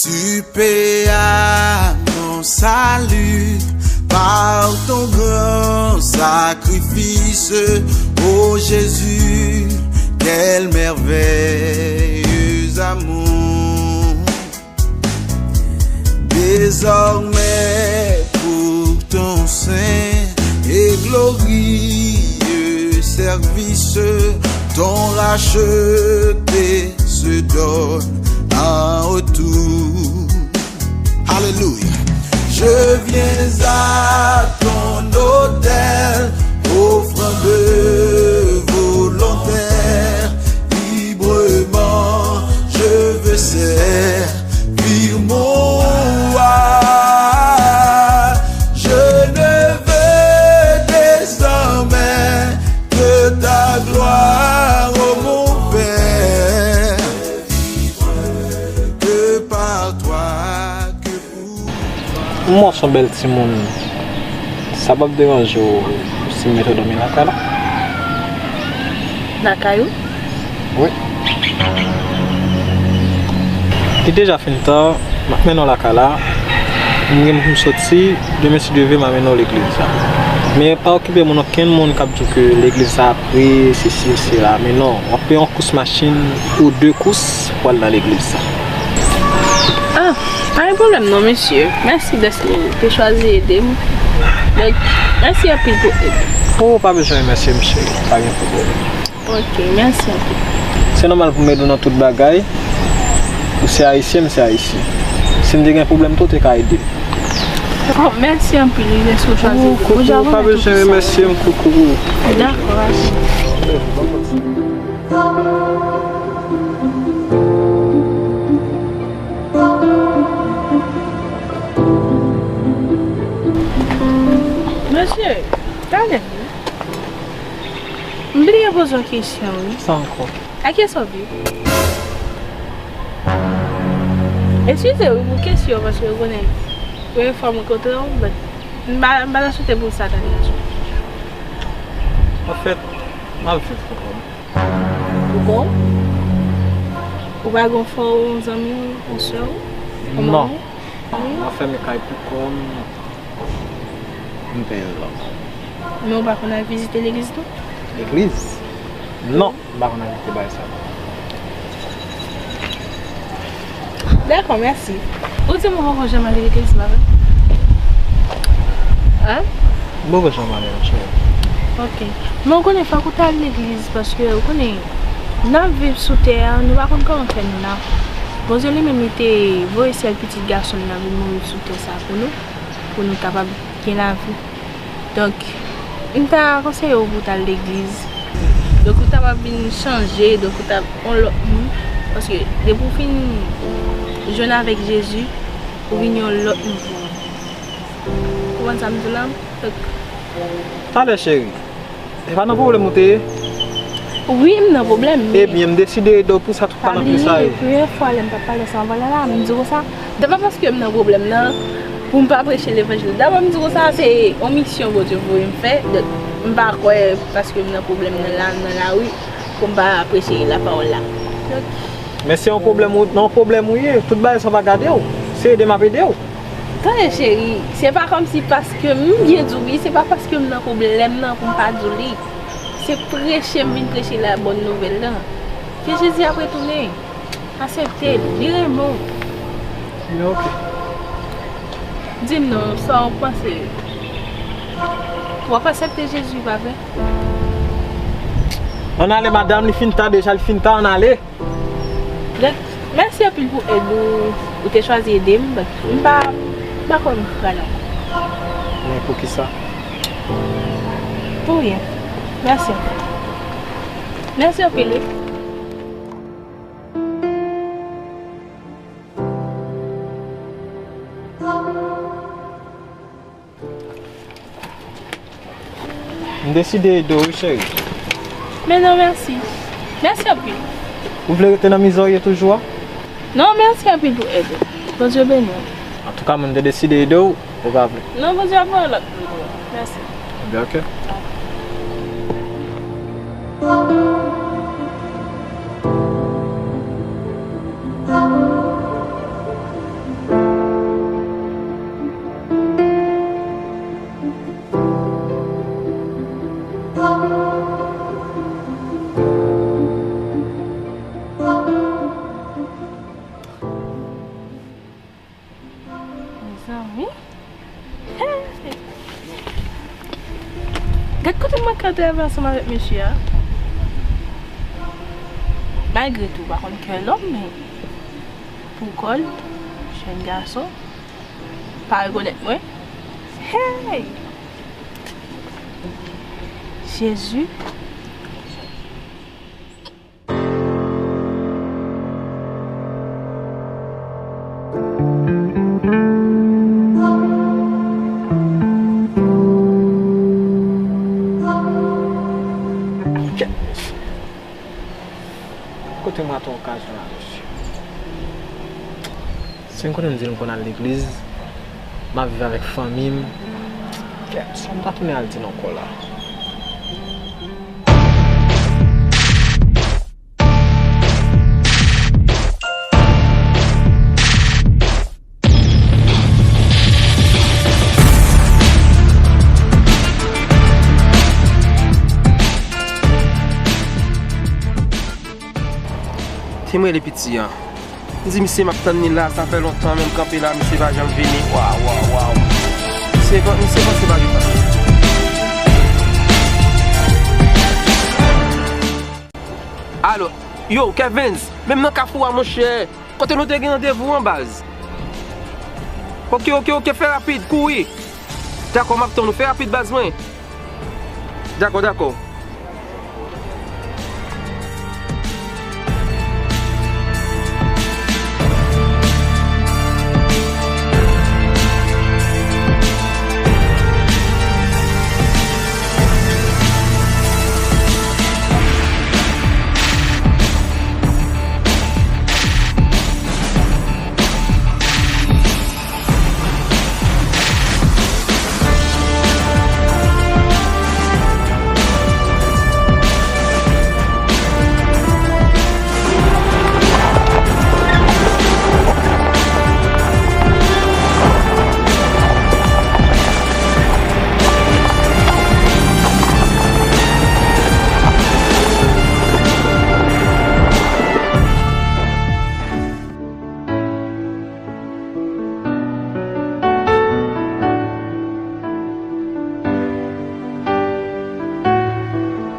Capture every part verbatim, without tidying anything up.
Tu paies à mon salut par ton grand sacrifice, ô Jésus, quel merveilleux amour. Désormais pour ton saint et glorieux service, ton racheté se donne en retour. Alléluia. Je viens à ton autel, offrande volontaire, librement je veux servir mon roi. Je ne veux désormais que ta gloire, ô mon Père, que par toi, que pour toi. M wè w se yon bèl timoun. Sa p ap deranje w si m mete w dòmi lakay la? Lakay ou? Wi. Li deja fin ta, m ap mennen w lakay la. M gen pou m soti, demen si Dye vle, m a mennen w legliz la. Men pa okipe moun, okenn moun k ap di w ke legliz sa pre, sesi, sela. Men non, w ap peye yon kous machin ou de kous pou al nan legliz sa. Ah, pa gen pwoblèm non, mesye. Mèsi dèske w te chwazi ede m. Donk, mèsi anpil pou èd ou. Oh, pa bezwen remèsye m, cheri. Pa gen pwoblèm. Ok, mèsi anpil. Se nòmal pou m ede w nan tout bagay. Ou se ayisyen, m se ayisyen. Si m te gen pwoblèm tou, ou te ka ede m. Oh, mèsi anpil, wi, dèske w chwazi ede m. Koukou, pa bezwen remèsye m, koukou. Dakò, achte. Mesye, talè. M bliye poze w kesyon, wi. Sa ankò? A kiyès w ap viv? Eskize wi pou kesyon, paske w konnen, premye fwa mwen kontre w, but m pa, m pa ta swete pou sa ta deraje w. Anfèt, m ap viv pou kò m. Pou kò w? Ou pa gen yon frè w, yon zanmi w, yon sè w? Non. Mwen fèmen kay pou kò m, m peye lòt. Men ou pa konn al vizite legliz tou? Legliz? Non, m pa konn al vizite bagay sa. Dakò, mèsi. Ou di m ou poko janm al legliz, pa vre? Hein? M poko janm ale, non, cheri. Ok. Men ou konnen fòk ou ta al legliz, paske ou konnen, n ap viv sou tè a, nou pa konn kòman fè nou la. Bondye li menm, li te voye sèl pitit gason l lan vin mouri sou tè sa pou nou, pou nou kapab gen lavi. Donk, m ta konseye w pou w t al legliz. Donk, ou kapab vin chanje, donk, ou ta yon lòt moun. Paske, depi w fin jwenn avèk Jezi, ou vin yon lòt nouvo moun. Ou konprann sa m di w la? Donk, talè, cheri. E pa nan pwoblèm ou te ye? Wi, m nan pwoblèm, men... Ebyen, m deside ede w pou sa tout pa nan pye sa yo. Pa bliye, premye fwa lè m t ap pale ansanm avè w la, m di w konsa, se pa paske m nan pwoblèm nan, pou m pa preche levanjil. Dabò, m di w konsa, se yon misyon Bondye voye m fè. Donk, m pa kwè paske m nan pwoblèm nan la, m nan lari, pou m pa preche lapawòl la. Donk... Men se yon pwoblèm ou, nan yon pwoblèm ou ye, tout bagay sa pa gade w. Se ede m ap ede w. Tande cheri, se pa kòmsi paske m byen di w wi, se pa paske m nan pwoblèm nan pou m pa di w li. Se preche m vin preche la bòn nouvèl lan. Ke Jezi ap retounen. Aksepte l, li renmen w. Men oke. Di m non, sa w panse? W ap aksepte Jezi, pa vre? Ann ale, madanm, li fin ta deja, li fin ta, ann ale. Donk, mèsi anpil pou èd ou, ou te chwazi ede m, but m pa, m pa kwè m pral ankò. Men poukisa? Pou ryen. Mèsi anpil. Mèsi anpil, wi. M deside ede w wi, cheri. Men non, mèsi. Mèsi anpil. Ou vle rete nan mizè w ye toujou a? Non, mèsi anpil pou èd ou. Bondye beni w. Antouka, mwen te deside ede w, ou pa vle. Non, Bondye ap voye lòt moun pou ou. Mèsi. Ebyen, oke. Zanmi. Hey! Gad kote m manke antrave ansanm avèk mesye a. Malgre tou, ou pa konn kè lòm, men pou kò l, jèn gason, pa rekonèt mwen. Hey! Jezi. Kèt mesye. Kote m rate okazyon la, mesye? Si m konnen m di l m konn al legliz, m ap viv avèk fanmi m. Kèt, sa m ta tounen al di l ankò la? Te m rele piti an. M di misye m ap tann li la, sa fè lontan men m kanpe la, misye pa janm vini. Waw, waw, waw. Misye, misye panse pa gen tan. Alo, yo, Kevens, menm nan kafou a, monchè. Kote nou te gen randevou an, baz? Oke, oke, oke, fè rapid, kouri. Dakò, m ap tann ou. Fè rapid, baz mwen. Dakò, dakò.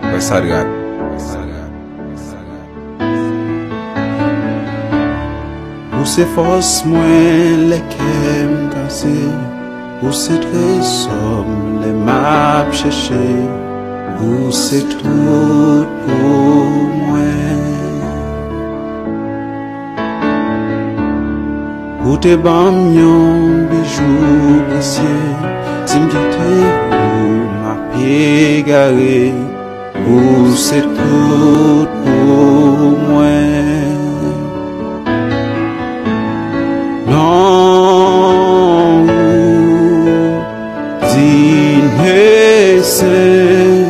Wè Sadrak. Ou se fòs mwen lè kè m kase. Ou se trezò m lè m ap chèche. Ou se tout pou mwen. Ou te ban m yon bijou presye. Si m kite ou, m ap egare. Ou se tout pou mwen. Non ou digne sen.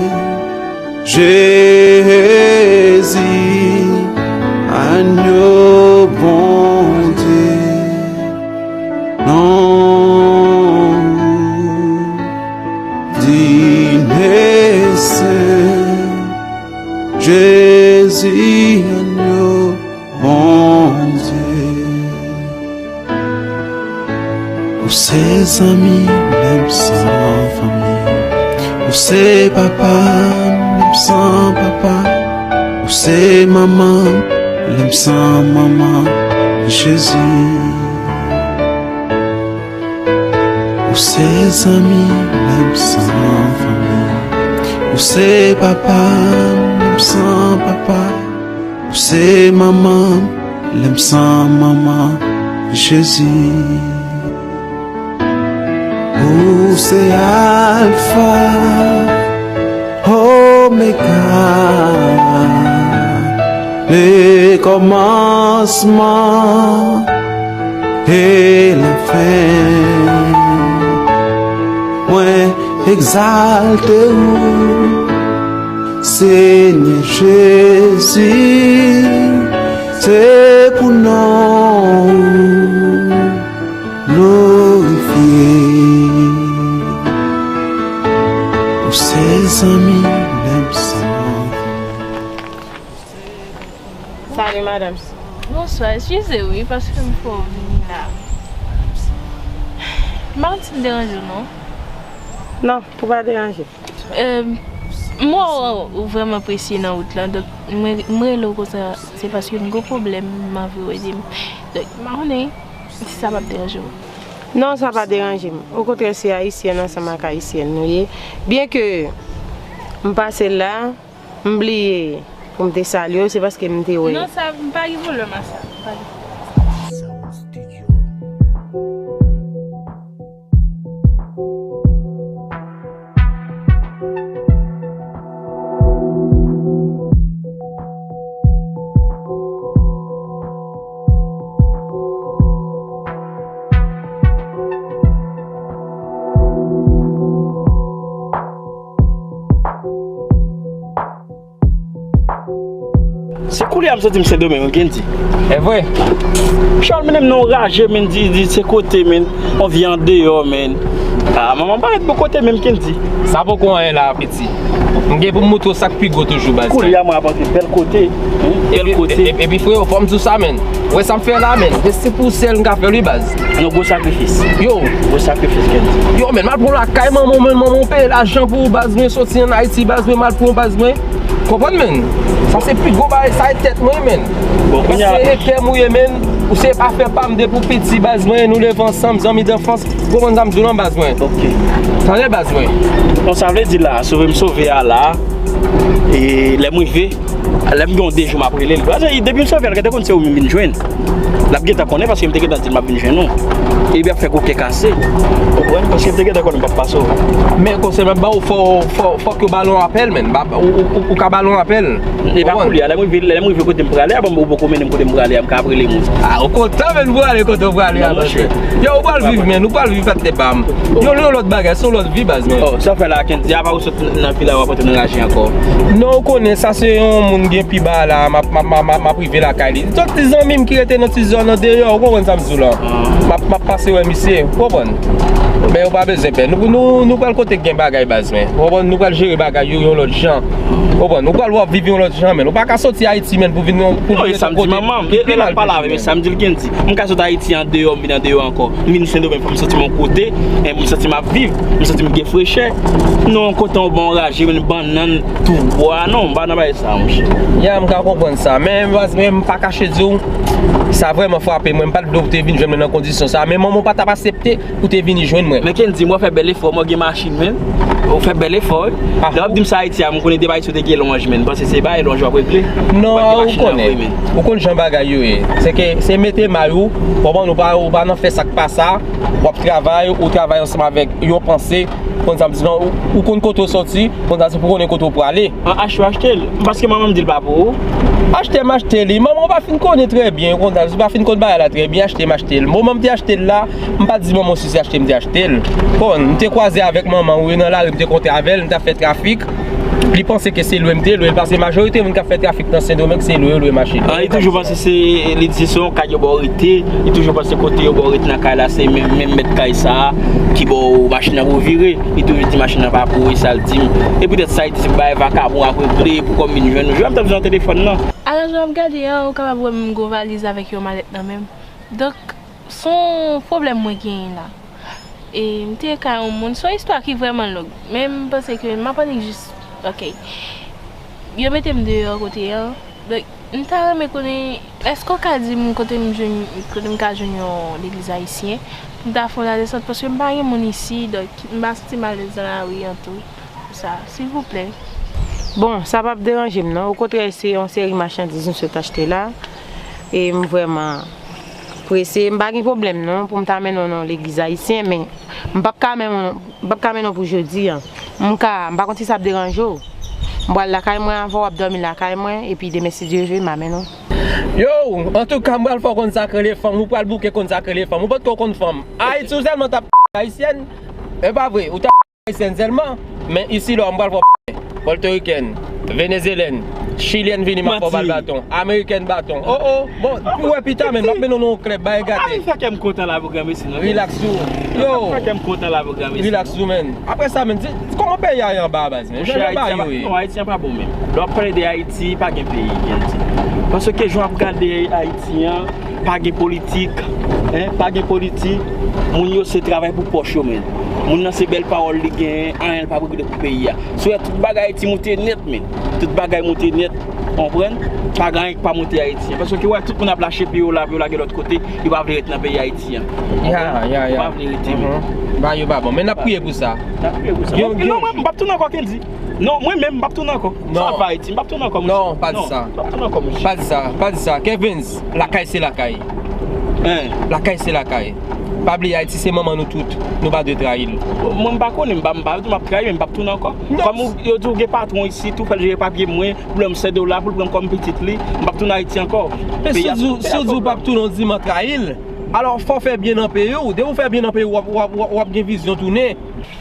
Jezi, agno Bondye, non ou digne sen. Jezi, agno Bondye. Ou se zanmi m lè m san fanmi. Ou se papa m lè m san papa. Ou se manman m lè m san manman. Jezi. Ou se zanmi m lè m san fanmi. Ou se papa m lè m san papa. Ou se manman m lè m san manman, Jezi. Ou se Alfa, Omega, le kòmansman e lafen. Mwen egzalte ou, Senyè Jezi, se pou non ou glorifye. Ou se zanmi lè m san. Salut, madame. Bonswa, eskize wi, paske m fè w vini la. M pa konn si m deranje w non. Non, pou pa deranje. M wè w vrèman presye nan wout lan, donk mwen m rele w konsa, se paske m gen pwoblèm, m anvi w ede m. Donk, m pa konnen si sa p ap deranje w. Non, sa pa deranje m. Okontrè, se ayisyèn ansanm ak ayisyèn nou ye. Byen ke m pase la, m bliye pou m te salye w, se paske m te wè. Non, sa, m pa gen pwoblèm ak sa. M pa gen pwoblèm ak sa. Se koulye a m santi m Sendomeng, wi, Kendy. E vre? Chòl mennen m nan yon raje, men di, di se kote, men. On vi andeyò, men. Ah, manman pa ret bò kote menm, Kendy. Sa poko anyen la, piti. M gen pou m moutre w sa k pi gwo toujou, baz. Koulye a mwen ap antre bèl kote. Wi, bèl kote. Epi, epi, epi, freyo, fò m di w sa, men. Wè sa m fè la, men. Se pou sèl m ka fè l, wi, baz. Non, gwo sakrifis. Yo. Gwo sakrifis, Kendy. Yo, men, m al pran lakay manman w, men, manman w peye lajan pou ou, baz, mwen soti ann Ayiti, baz, mwen, m al pran w, baz, mwen. Konprann, men. Sa se pi gwo bagay, sa e tèt mwen, men. Bon, kounye a. Paske e kè m ou ye, men. Ou se afè pa m depi w piti, baz, mwen, nou leve ansanm, zanmi danfans. Ou konprann sa m di w lan, baz, mwen. Ok. Tande, baz, mwen. Bon, sa vle di la, sove m sove a la, e lè m rive, lè m gen yon de jou m ap rele l. Paske depi m sove a, l gentan konn se ou m vin jwenn. L ap gentan konnen paske m te gentan di l m ap vin jwenn ou. Epi ap fè koke kase. Ou konprann? Paske m te gentan konnen m p ap pase w. Men konsèy m ap ba w, fò, fò, fòk yo ba l yon apèl, men. Ba, ou, ou, ou, ou ka ba l yon apèl. E pa koulye a, lè m rive, lè m rive kote m prale a, bon, ou poko mennen m kote m prale a, m ka ap rele moun. Ah, ou kontan, men, pou ale kote w prale a, monchè. Yo, ou pral viv, men, ou pral viv ak tèt pa m. Yo, yon lòt bagay, se yon lòt vi, baz, men. Oh, sa w fè la, Kendy, apa ou sot nan vil la, w ap antre nan raje ankò. Non, ou konnen, sa se yon moun gen pi ba la, m ap, m ap, m ap, m ap rive lakay li. Tout ti zanmi m ki rete nan ti zòn andeyò, ou konprann sa m di w lan. M ap, m ap pase wè misye, ou konprann. Men yo pa bezwen pè. Nou, nou, nou pral kote k gen bagay, baz, men. Ou konprann, nou pral jere bagay yo yon lòt jan. Ou konprann, ou pral wè w ap viv yon lòt jan, men. Ou pa ka soti Ayiti, men, pou vin, pou vin rete yon kote ki pi mal toujou, men. E sa m di manman m, e, e l ap pale avè m, e sa m di l, Kendy. M ka sot Ayiti andeyò, m vin andeyò ankò. M vin Sendomeng, fò m soti m yon kote, e, m santi m ap viv, m santi m gen frechè. Non, kote yon bon raje, men bannann, tou bwa, non, m pa nan bagay sa, monchè. Ya, m ka konprann sa, men, baz, men m pa kache di w, sa vrèman frape mwen, m pa t vle w te vin jwenn mwen nan kondisyon sa, men manman w pa t ap aksepte ou te vini jwenn mwen. Men Kendy, mwen fè bèl efò, mwen gen machin, men. Ou fè bèl efò, wi. Ah. Lè w ap di m sa Ayiti a, m konnen depi Ayiti ou te gen lonj, men. M panse se bagay lonj w ap regle. Non, ou konnen. Ou konn jan bagay yo ye. Se ke, se mete may ou, ou konprann, ou pa, ou pa nan fè sa k pa sa, w ap travay, ou travay ansanm avèk yon panse, konn sa m di non, ou, ou konn kote w soti, konn sa se pou konnen kote w prale. An achte w achte l, paske manman m di l pa pou ou. Achte m achte li, manman w pa fin konnen trè byen, konn sa, li pa fin konn bagay la trè byen, achte m achte l. Moman m te achte l la, m pa t di manman w si se achte m te achte l. Bon, m te kwaze avèk manman w wi nan lari, m te kontre avè l, m t ap fè trafik. Li panse ke se lwe m te lwe l, paske majorite moun k ap fè trafik nan Sendomeng, se lwe yo lwe machin. Ah, li toujou panse se, li di se yon kay yo ba w rete, li toujou panse kote yo ba w rete nan kay la, se menm, menm mèt kay sa a ki ba w machin nan pou w vire. Li toujou di machin nan pa pou ou, e sa l di m. E poutèt sa, li di se pou bagay vakabon ap regle, pou kòm vin jwenn ou. Jodi a m t ap jwenn nan telefòn nan. Alò, jan w ap gade an, ou kapab wè m gen yon valiz avèk yon malèt nan men m. Donk, se yon pwoblèm mwen genyen la. E m te ka yon moun, se yon istwa ki vrèman long, men m panse ke m ap annik jis, ok. Yo mete m deyò kote an. Donk, m ta renmen konnen, èske w ka di m kote m jwenn, kote m ka jwenn yon legliz ayisyen? M ta fè yon ladesant, paske m pa gen moun isi, donk, m pa santi m alèz nan lari an tou. Sa, silvouplè. Bon, sa p ap deranje m, non. Okontrè, se yon seri machandiz m sot achte la. E m vrèman prese. M pa gen pwoblèm, non, pou m ta mennen w nan yon legliz ayisyen, men m p ap ka mennen w, m p ap ka mennen w pou jodi a. M ka, m pa konn si sa ap deranje w. M pral lakay mwen avè w, w ap dòmi lakay mwen, epi demen, si Dye vle, m a mennen w. Yo, antouka, m pral fè w konn sa k rele fanm. Ou pral bouke konn sa k rele fanm. Ou potko konn fanm. Ayiti, ou sèlman t ap ayisyèn. E pa vre, ou t ap ayisyèn sèlman, men isi la, m pral fè w pòtorikèn, venezyelèn, chilyèn vini, m ap fè w bal baton, amerikèn baton. Oh, oh, bon, pou wè pita, men, m ap mennen w nan yon klèb, bagay gate. Fè kè m kontan la pou granmesi, non. Relax ou. Yo. Fè kè m kontan la pou granmesi. Relax ou, men. Apre sa, men, di, di kòman peyi a ye anba a, baz, men? Jan bagay yo ye. Non, Ayiti an pa bon, men. Lè w ap pale de Ayiti, pa gen peyi, Kendy. Paske jan w ap gade Ayiti an, Pa gen politik, en, pa gen politik. Moun yo se travay pou pòch yo, men. Moun nan se bèl pawòl li genyen, anyen l p ap regle pou peyi a. Si w wè tout bagay Ayiti moute nèt, men. Tout bagay moute nèt, konprann? Pa gen anyen ki pa moute Ayiti. Paske w wè tout moun ap lache pye yo la, pou yo lage lòt kote, yo pa vle ret nan peyi Ayiti an. Ya, ya, ya. Yo pa vle rete, men. Ba yo pa bon. Men n ap priye pou sa. N ap priye pou sa. Non, mwen, m p ap tounen ankò, Kendy. Non, mwen menm, m p ap tounen ankò. Sa pa Ayiti, m p ap tounen ankò, mesye. Non, pa di sa. M p ap tounen ankò, mesye. Pa di sa, pa di sa. Kevens, lakay se lakay. Lakay se lakay. Pa bliye Ayiti se manman nou tout. Nou pa dwe trayi l. Mwen, m pa konnen, m pa, m pa di m ap trayi, men m p ap tounen ankò. Kòm ou, yo di w gen patwon isit, ou fè l jere papye mwen, pou l ban m sen dola, pou l pran m kòm pitit li, m p ap tounen Ayiti ankò. Men si w di, si w di w p ap tounen, w di m an trayi l. Alò, fò w fè byen nan peyi w. Depi w fè byen nan peyi w, w ap, w ap, w ap, w ap gen vizyon tounen.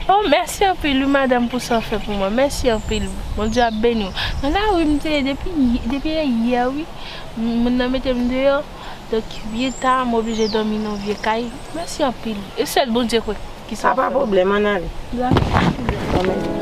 Oh, mèsi anpil wi, madanm, pou sa w fè pou mwen. Mèsi anpil. Bondye ap beni w. Nan lari m te ye depi, depi yè wi. Moun nan mete m deyò. Donk, byen ta, m oblije dòmi nan vye kay. Mèsi anpil. E sèl Bondye kwè ki sa pa pwoblèm, ann ale. Dakò.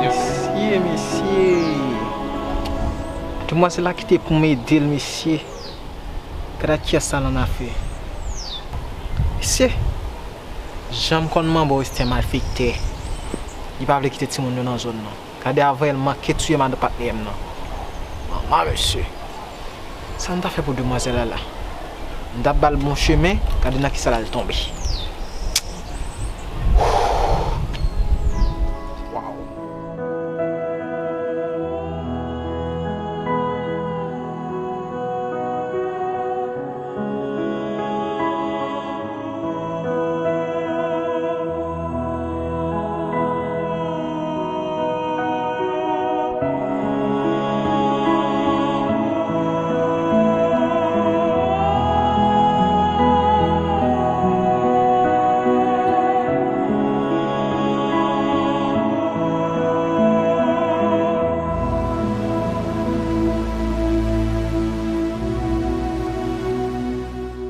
Mesye, mesye. Demwazèl la kite pou m ede l, mesye. Gad a kiyès sa l annafè. Mesye, jan m konn manbo Estè malfektè. Li pa vle kite timoun yo nan zòn nan. Gade avè l manke touye madan patnè m nan. Manman mesye. Sa m ta fè pou demwazèl la la? M t ap ba l bon chemen, gade nan kisa l al tonbe. Waw.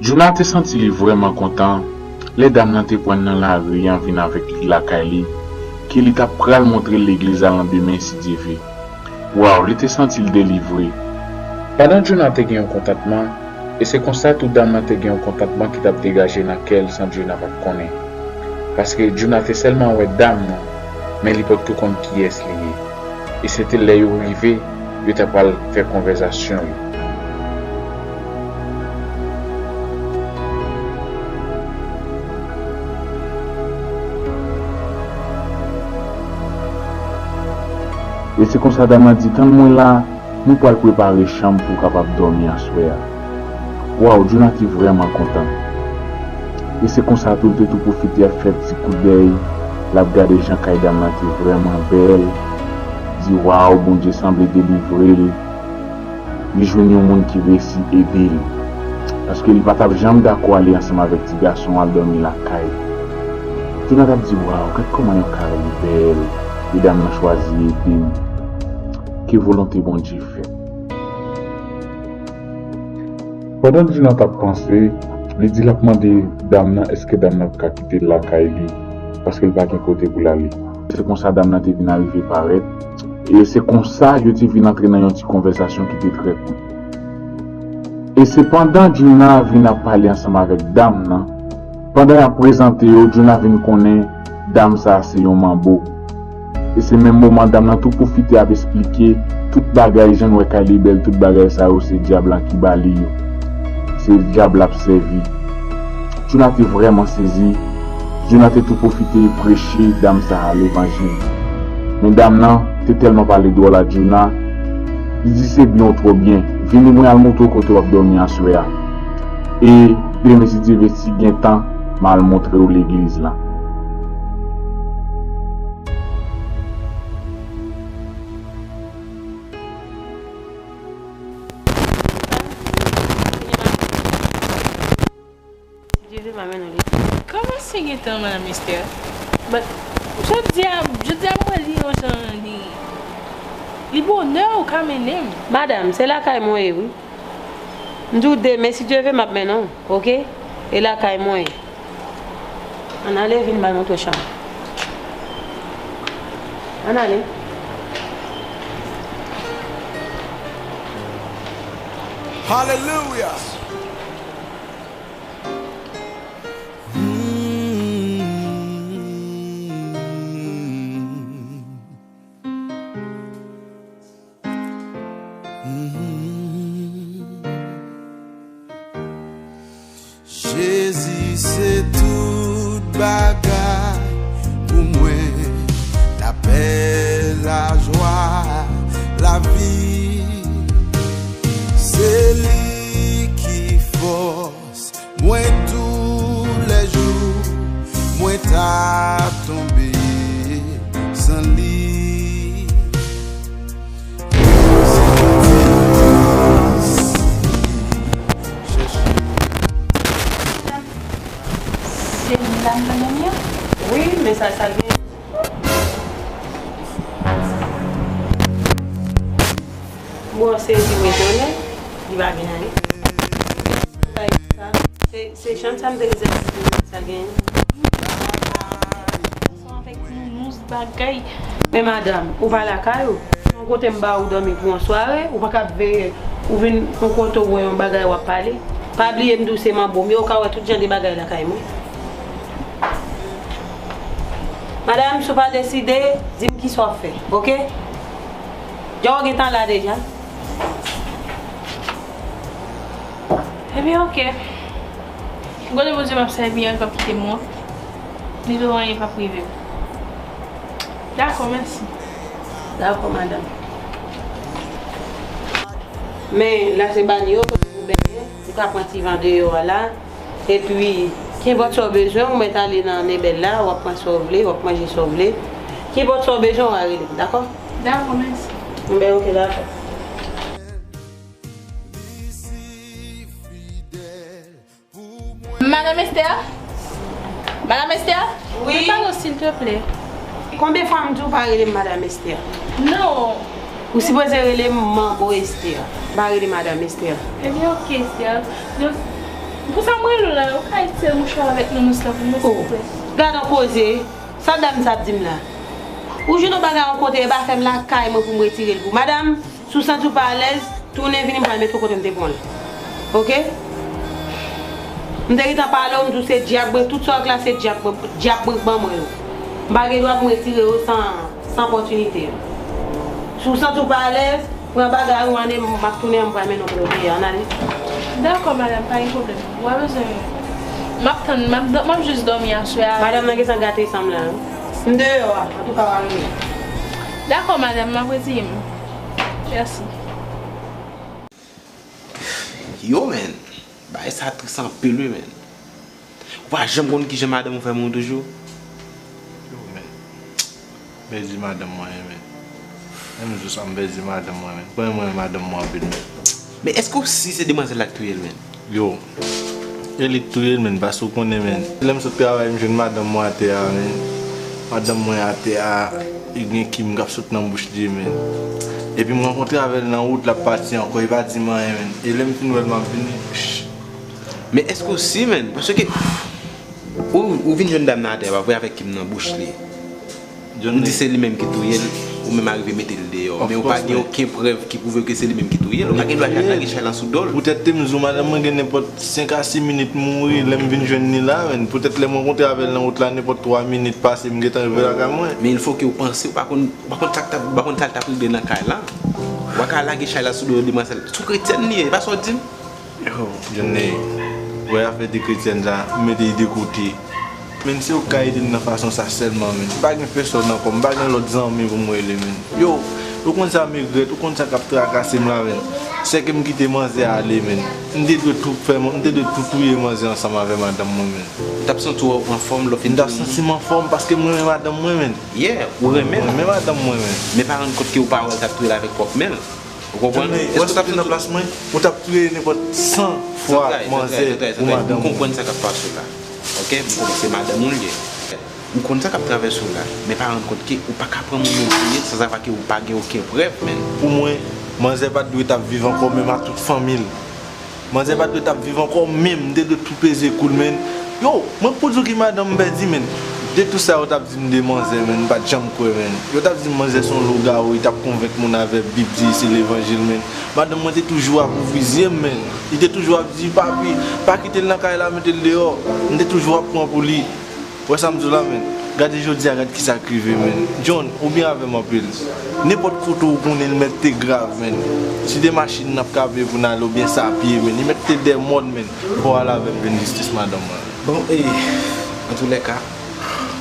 Djouna te santi li vrèman kontan lè dam nan te pran l nan lari an vin avèk li lakay li, ke li t ap pral montre l legliz la landemen, si Dye vle. Waw, li te santi l delivre. Pandan Djouna te gen yon kontantman, e se konsa tou dam nan te gen yon kontantman ki t ap degaje nan kè l san Djouna pa t konnen. Paske Djouna te sèlman wè dam nan, men li potko konn kiyès li ye. E se te lè yo rive, yo ta pral fè konvèsasyon yo. E se konsa dam nan di, "Tann mwen la, nou pral prepare chanm pou w kapab dòmi aswè a." Waw, Djouna te vrèman kontan. E se konsa tou, l te tou pwofite ap fè ti koudèy, l ap gade jan kay dam nan te vrèman bèl, di, "Waw, Bondye sanble delivre l." Li jwenn yon moun ki resi ede l. Paske li pa t ap janm dakò ale ansanm avèk ti gason al dòmi lakay. Djouna t ap di, "Waw, gad kòman yon kay bèl, e dam nan chwazi ede m. Ke volonte Bondye fèt." Pandan Djouna t ap panse, li di l ap mande dam nan èske dam nan ka kite l lakay li, paske l pa gen kote pou l ale. Se konsa dam nan te vin arive parèt, e se konsa yo te vin antre nan yon ti konvèsasyon ki te trè kout. E se pandan Djouna vin ap pale ansanm avèk dam nan, pandan y ap prezante yo, Djouna vin konnen dam sa a se yon manbo. E se menm moman dam nan tou pwofite ap esplike tout bagay, jan n wè kay li bèl, tout bagay sa yo se dyab la ki ba li yo. Se dyab l ap sèvi. Djouna te vrèman sezi. Djouna te tou pwofite preche dam sa a levanjil. Men dam nan te tèlman pale dwòl a Djouna, li di, "Se byen ou twò byen." Vini mwen al montre w kote w ap dòmi aswè a. E demen si Dye vle, si gen tan, m al montre w legliz la. Dye vle m a mennen w legliz. Kòman se gentan, Madanm Esther? But, jodi a, jodi a, mwen wè li yon jan li, li bonè ou ka mennen m. Madanm, se lakay mwen ye, wi. M di w demen, si Dye vle, m ap mennen w, oke? E lakay mwen ye. Ann ale, vin m al montre w chanm. Ann ale. Hallelujah. Jezi se tout bagay pou mwen, lapè, lajwa, lavi. Se li ki fòs mwen toulèjou, mwen ta tonbe san li. Se la m nan menm yo? Wi, men sa, sa gen. Bon, se di m etone, li pa gen anyen. Se, se chanm sa m te rezève pou mwen, sa gen. Sa avèk nounouz bagay. Men madanm, ou pa lakay ou. Yon kote m ba ou dòmi pou yon sware, ou pa ka ap veye, ou vin yon kote ou wè yon bagay w ap pale. Pa bliye m di w se manbo m ye, ou ka wè tout jan de bagay lakay mwen. Madanm, si w pa deside, di m kisa w ap fè, oke? Djòl gentan la deja. Ebyen, oke. M konnen Bondye m ap sèvi an k ap kite m wont. Ni do anyen p ap rive m. Dakò, mèsi. Dakò, madanm. Men, la se banyo, kote pou benyen, ou ka pran ti van deyò a la. Epi, kenpòt sa w bezwen, ou mèt ale nan Nebèl la, w ap pran sa w vle, w ap manje sa w vle. Kenpòt sa w bezwen, w a rele m, dakò? Dakò, mèsi. Ben, oke, dakò. Madanm Esther? Madanm Esther? Wi. Mwen pale w, silteplè. Konbyen fwa m di w pa rele m Madanm Esther? Non. Ou sipoze rele m Manbo Esther. Pa rele Madanm Esther. Ebyen, oke, Esther. Donk, pou sa m rele w la, ou ka retire mouchwa avèk nounous la pou mwen, silteplè? Gad yon koze. Sa dam sa ap di m la? Ou jwenn yon bagay yon kote, e pa fè m lakay mwen pou m retire l pou madanm. Si w santi w pa alèz, tounen vini, m pral mete w kote m te pran l. Oke? M te gentan pale w, m di w se dyab, tout sa w klase dyab, dyab ban mwen yo. M pa gen dwa pou m retire yo san, san opòtinite. Si w santi w pa alèz, pran bagay ou, ann, m ap tounen, m pral mennen w kote w te ye a, ann ale. Dakò, madanm, pa gen pwoblèm. Ou pa bezwen, m ap tann, m ap, m ap jis dòmi aswè a. Madanm nan gentan gate san m la, wi. M deyò a, antouka, w a rele. Dakò, madanm, m ap retire m. Mèsi. Yo, men, bagay sa tris anpil, wi, men. Ou pa janm konn kijan madanm ou fè moun toujou? Yo, men, m pèdi madanm mwen, men. Menm jou sa, m pèdi madanm mwen, men. Mwen renmen madanm mwen anpil, men. Men èske w si se demwazèl la k touye l, men? Yo, e li k touye l, men, paske w konnen, men. Lè m sot travay, m jwenn madanm mwen atè a, men. Madanm mwen atè a, li gen kim k ap sot nan bouch li, men. Epi m rankontre avè l nan wout, l ap pati ankò, li pa di m anyen, men. E lè m fin wè l, m ap vini. Men èske w si, men? Paske ou, ou vin jwenn dam nan atè a, pa vre, avèk kim nan bouch li. Ou di se li menm ki touye l, ou menm arive mete l deyò. Men ou pa gen okenn prèv ki pwouve ke se li menm ki touye l. Ou pa gen dwa jwenn lage chay lan sou do l. Poutèt te m di w, madanm mwen gen nenpòt senk a sis minit mouri, lè m vin jwenn li la, men. Poutèt lè m rankontre avè l nan wout la, nenpòt twa minit pase, m gentan rive lakay mwen. Men il fo ke ou panse, ou pa konn, ou pa konn sa k t ap, ou pa konn sa l t ap regle nan kay la. Ou pa ka lage chay la sou do demwazèl. Se yon kretyèn li ye, e pa sa w di m? Yo, Johnny, wè afè de kretyèn sa, m mete l de kote. Men se ou k ka ede m nan fason sa sèlman, men. M pa gen pèsòn ankò, m pa gen lòt zanmi pou m rele, men. Yo, ou konn sa m regrèt, ou konn sa k ap trakase m la, men. Sèke m kite manzè ale, menn. M te dwe tou fè, m te dwe tou touye manzè ansanm avè madanm mwen, menn. Ou t ap santi w anfòm lè w fin M t ap santi m anfòm paske m renmen madanm mwen, menn. Yeah, ou renmen l. M renmen madanm mwen, menn. Men pa rann kont ke ou pa wè l t ap touye l avèk pwòp men l. Ou konprann? Tande, èske w t ap nan plas mwen? Ou t ap touye nenpòt san fwa manzè pou madanm ou. M konprann sa k ap pase w la. Ok? M konprann se madanm ou l ye. M konn sa k ap travèse w la, men pa rann kont ke ou pa ka pran moun nan touye l san sa pa ke ou pa gen okenn prèv, menn. Pou mwen, manzè pa t dwe t ap viv ankò menm a tout fanmi l. Manzè pa t dwe t ap viv ankò menm, m te dwe tou peze kou l, menn. Yo, mwen pou di w ki madanm m pèdi, menn. De tou sa yo t ap di m de manzè, menn, m pa t janm kwè, menn. Yo t ap di m manzè se yon lougawou, li t ap konvenk moun avè Bib, di se levanjil, menn. Madanm mwen te toujou ap ouvri zye m, menn. Li te toujou ap di, "Papi, pa kite l nan kay la, mete l deyò." M te toujou ap pran pou li. Wè sa m di w la, menn? Gade jodi a, gade kisa k rive, menn. John, ou byen avè m anpil. Nenpòt kote ou konnen l mèt te grav, menn. Si te machin n ap ka peye pou n ale oubyen se a pye, menn. Li mèt te dèyè mòn, menn. Fò w al avè m jwenn jistis madanm mwen. Bon, e, antoulèka,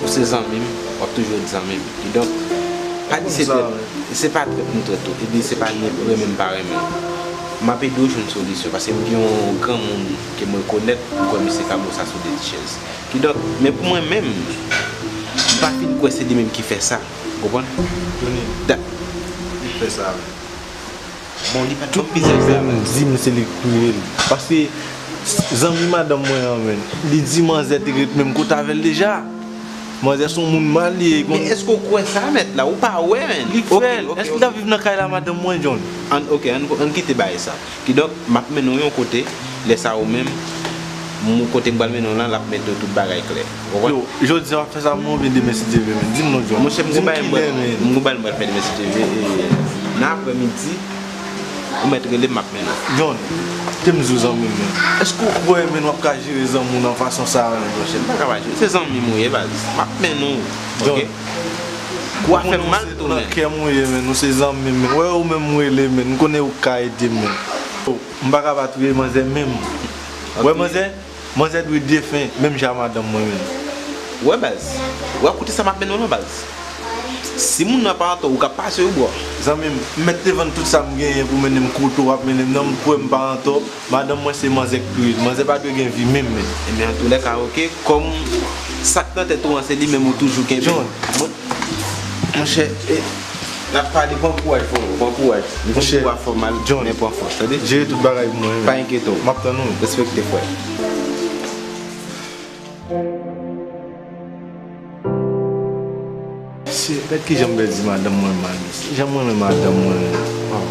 ou se zanmi m, w ap toujou ret zanmi m. Kidonk, pa di se trèt, se pa trèt m trèt ou, epi se pa ni renmen m pa renmen w. M ap ede w jwenn solisyon, paske m gen yon granmoun ke m rekonèt, m kwè misye ka ba w sa sou de ti chèz. Kidonk, men pou mwen menm, m pa fin kwè se li menm ki fè sa. Ou konprann? Tony, li fè sa. Bon, li pa t banm pizay sa. Tout moun di m se li k touye l. Paske zanmi madanm mwen an, menn, li di manzè te ret menm kote avè l deja. Manzè se yon moun mal li ye. Men èske w kwè sa, mèt la? Ou pa wè, menn. Li k fè l. Èske l t ap viv nan kay la, madanm mwen, John? Ann, ok, ann, ann kite bagay sa. Kidonk, m ap mennen w yon kote, lè sa ou menm, m, kote m pral mennen w lan, l ap mete w tout bagay klè. Ou konprann? Yo, jodi a w ap fè sa pou mwen oubyen demen si Dye vle, menn? Di m non, John. Monchè, m gon bagay m pral, m gon bagay m pral fè demen si Dye vle, e, nan aprèmidi, ou mèt rele m, m ap mennen w. John, te m di w zanmi m, menn. Èske w kwè, menn, w ap ka jere zanmi w nan fason sa a, menn? Monchè, m pa ka pa jere. Se zanmi m ou ye, baz. M ap mennen w, ok? Kou a fè m mal tou, menn. Ou konnen w se nan kè m ou ye, menn. Ou se zanmi m, menn. Wè ou menm m rele, menn. M konnen ou ka ede m, menn. M pa ka pa touye manzè menm. Wè manzè, manzè dwe defen, menm jan a madanm mwen menm. Wè baz, wè kote sa m ap mennen w lan baz. Si moun nan pa antò, ou ka pase wi bro. Zanmi m, m mèt te vann tout sa m genyen pou mennen m kote w ap mennen m nan, m kwè m pa antò. Madanm mwen se manzè k touye l. Manzè pa dwe gen vi menm menm. Ebyen antoulèka ok, kòm sa k nan tèt ou an se li menm ou toujou kenbe. John, bon, monchè, e, n ap pale, pran kouraj frè, pran kouraj. M konn kou a fè w mal, men pran fòs, tande? Jere tout bagay pou mwen, wi. Pa enkyete w. M ap tann ou. Respekte, frè. Se, gad kijan m pèdi madanm mwen mal, mesye. Jan m renmen madanm mwen, waw.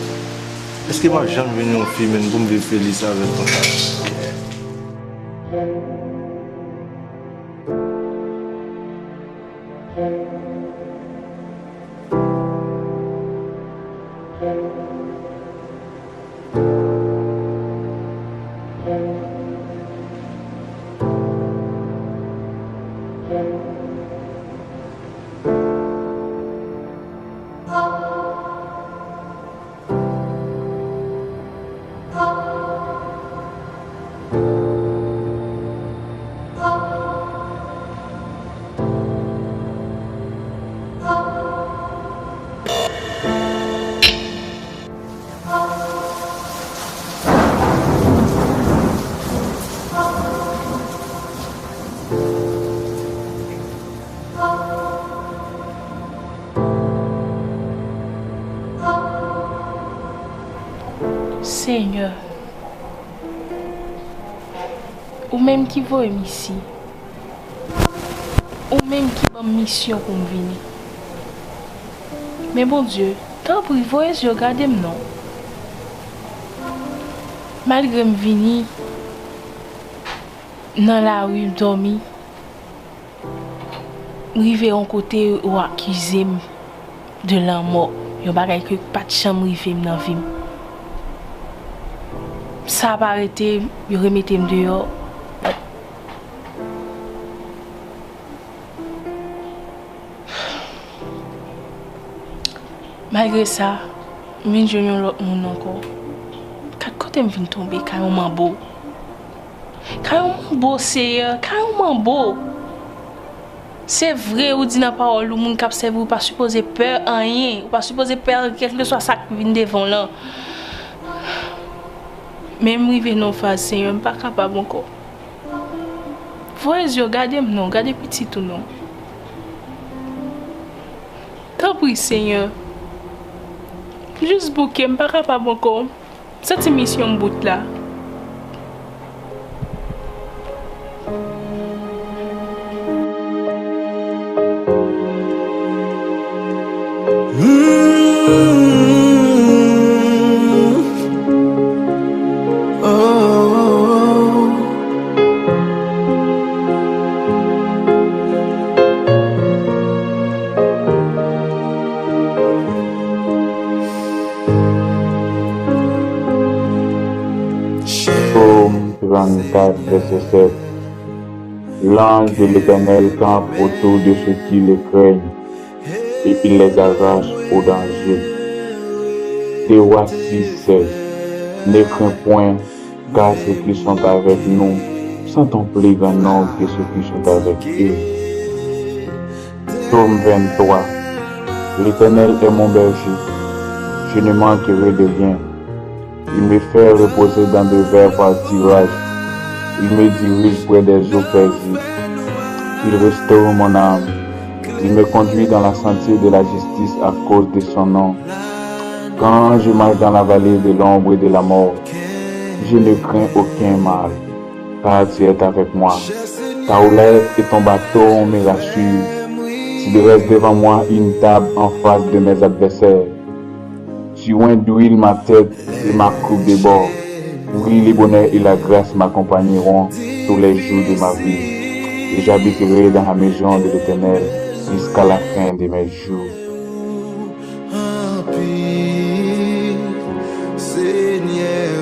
Èske m ap janm jwenn yon fi, menn, pou m viv felis avè l konsa? Senyè, ou menm ki voye m isi, ou menm ki ban m misyon pou m vini. Men Bondye, tanpri, voye zye w gade m non. Malgre m vini nan lari, m dòmi, m rive yon kote, yo akize m de lanmò, yon bagay ke pa t janm rive m nan vi m. Sa pa rete, yo remete m deyò. Malgre sa, m vin jwenn yon lòt moun ankò. Gad kote m vin tonbe, kay yon manbo. Kay yon manbo, Seyè, kay yon manbo. Se vre, ou di nan pawòl ou, moun k ap sèvi w pa sipoze pè anyen. Ou pa sipoze pè kèlkeswa sa k vin devan w lan. Men m rive nan yon faz, Senyè, m pa kapab ankò. Voye zye w gade m non, gade pitit ou non. Tanpri, Senyè, jis bouke, m pa kapab ankò. M santi misyon m bout la. Sòm trannkat, vèsè sèt. L'ange de l'Éternel campe autour de ceux qui le craignent, et il les arrache au danger. Deux Rois six seize. Ne crains point, car ceux qui sont avec nous sont un plus grand nombre que ceux qui sont avec eux. Psaume vingt-trois. L'Éternel est mon berger, je ne manquerai de rien. Il me fait reposer dans de verts pâturages. Il me dirige près des eaux paisibles. Il restaure mon âme. Il me conduit dans la sentier de la justice à cause de son nom. Quand je marche dans la vallée de l'ombre de la mort, je ne crains aucun mal, car tu es avec moi. Ta houlette et ton bâton me rassurent. Tu dresses devant moi une table en face de mes adversaires. Tu oinds d'huile ma tête et ma coupe déborde. Oui, le bonheur et la grâce m'accompagneront tous les jours de ma vie. Et j'habiterai dans la maison de l'Éternel jusqu'à la fin de mes jours. Anpil, Senyè,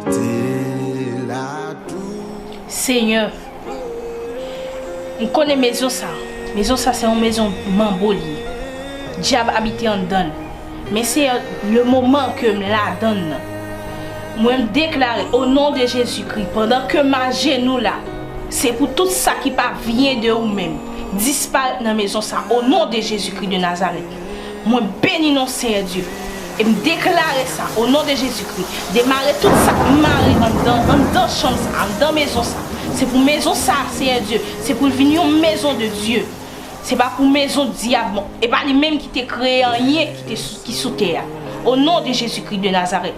rete la tou. Senyè, m konnen mezon sa, mezon sa se yon mezon manbo li ye. Dyab abite anndan l. Men Senyè, le moman ke m ladan l nan, mwen m deklare, o non de Jezikri, pandan ke m ajenou la, se pou tout sa ki pa vyen de ou menm disparèt nan mezon sa, o non de Jezikri de Nazarèt. Mwen beni non Senyè Dye. E m deklare sa, o non de Jezikri. Demare tout sa k mare anndan, anndan chanm sa, anndan mezon sa. Se pou mezon sa, Senyè Dye, se pou l vin yon mezon de Dye. Se pa pou mezon dyab, e pa li menm ki te kreye anyen ki te sou, ki sou tè a. O non de Jezikri de Nazarèt.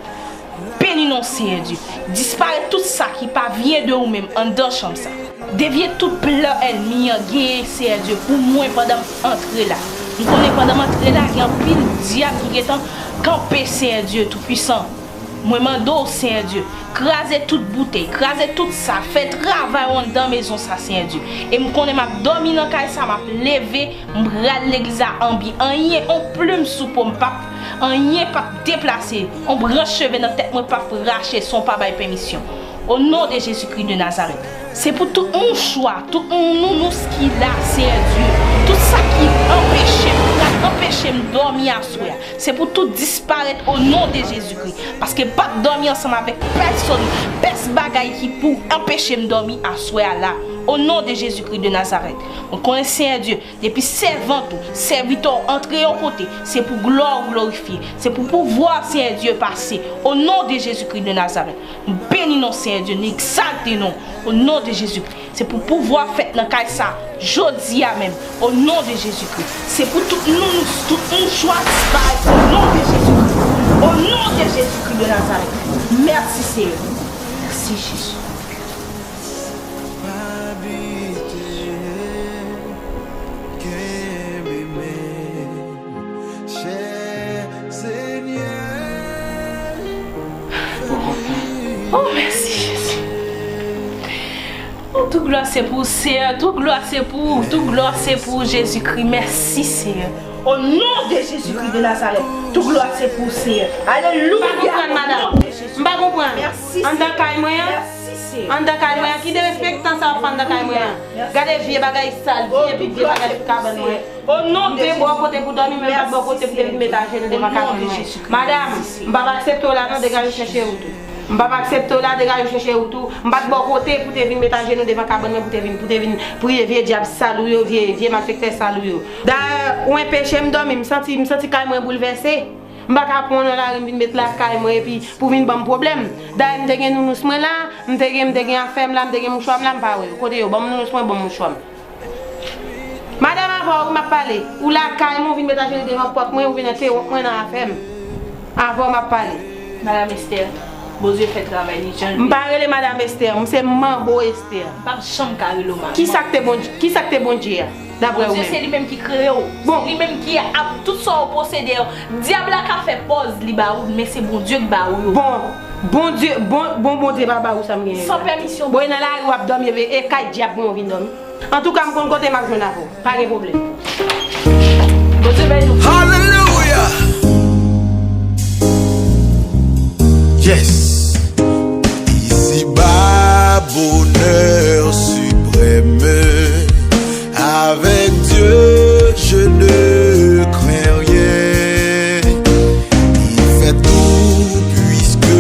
Beni non Senyè Dye. Disparèt tout sa ki pa vyen de ou menm anndan chanm sa. Devye tout plan ènmi an genyen, Senyè Dye, pou mwen pandan m antre la. M konnen pandan m antre la, gen anpil dyab ki gentan kanpe, Senyè Dye Toupisan. Mwen mande w, Senyè Dye, kraze tout boutèy, kraze tout sa, fè travay w anndan mezon sa, Senyè Dye. E m konnen m ap dòmi nan kay sa, m ap leve, m pral legliz la anbi. Anyen, on plim sou po m p ap, anyen p ap deplase, on branch cheve nan tèt mwen p ap rache san w pa bay pèmisyon. O non de Jezikri de Nazarèt. Se pou tout mouchwa, tout nounous ki la, Senyè Dye, tout sa ki anpeche m, k ap anpeche m dòmi aswè a, se pou tout disparèt o non de Jezikri. Paske m p ap dòmi ansanm avèk pèsonn, pès bagay ki pou anpeche m dòmi aswè a la. O non de Jezikri de Nazarèt. Mwen konnen, Senyè Dye, depi sèvant ou, sèvitè w antre yon kote, se pou glwa w glorifye, se pou pouvwa w, Senyè Dye, pase. O non de Jezikri de Nazarèt. M beni non Senyè Dye, n egzalte non. O non de Jezikri. Se pou pouvwa w fèt nan kay sa, jodi a menm. O non de Jezikri. Se pou tout nounous, tout mouchwa disparèt. O non de Jezikri. O non de Jezikri de Nazarèt. Mèsi, Senyè. Mèsi, Jezi. Pa bite, kenbe men, chè Senyè. Oh, mèsi, Jezi. Oh, tout glwa se pou ou, Senyè. Tout glwa se pou ou. Tout glwa se pou ou, Jezikri. Mèsi, Senyè. O non de Jezikri de Nazarèt, tout glwa se pou ou, Senyè. Alelouya. M pa konprann, madanm. O non de Jezikri. M pa konprann. Mèsi, Senyè. Anndan kay mwen an. Mèsi, Senyè. Anndan kay mwen an. Ki derespektan sa w ap fè anndan kay mwen an? Mèsi. Gade vye bagay sal, vye pi vye bagay sou kabann mwen. O non de Jezi. M vin bò kote pou dòmi, men m pa t bò kote pou te vin met ajenou devan kabann mwen. Madam, m p ap aksepte w la non, degaje w chèche wout ou. M p ap aksepte w la, degaje w chèche wout ou. M pa t bò kote pou te vin met ajenou devan kabann mwen, pou te vin, pou te vin priye vye dyab sal ou yo, vye, vye malfektè sal ou yo. Dayè, ou anpeche m dòmi, m santi, m santi kay mwen boulvèse. M pa ka pran w nan lari, m vin met lakay mwen, epi pou vin ban m pwoblèm. Dayè, m te gen nounous mwen la, m te gen, m te gen afè m la, m te gen mouchwa m la, m pa wè yo. Kote yo? Ban m nounous mwen, ban m mouchwa m. Madanm, avè w wi m ap pale. Ou lakay mwen, ou vin met ajenou devan pòt mwen, ou vin entewonp mwen nan afè m. Avè w m ap pale. Madanm Esther, Bondye fè travay li jan l vle. M pa rele Madanm Esther, m se Manbo Esther. M p ap janm ka rele w Madanm. Kisa k te Bondye, kisa k te Bondye a, daprè ou menm? Bondye se li menm ki kreye w. Bon. Se li menm ki ap tout sa w posede yo. Dyab la ka fè pòz li ba ou, men se Bondye k ba ou yo. Bon, Bondye, bon, bon Bondye pa ba ou sa m genyen la. San pèmisyon. Bon, e nan lari w ap dòmi, e, e kay dyab mwen w vin dòmi. Antouka, m konn kote m ap jwenn avè w. Pa gen pwoblèm. Bondye beni w. Hallelujah. Yes. Ici-bas, bonheur suprême. Avec Dieu, je ne crains rien. Il fait tout puisque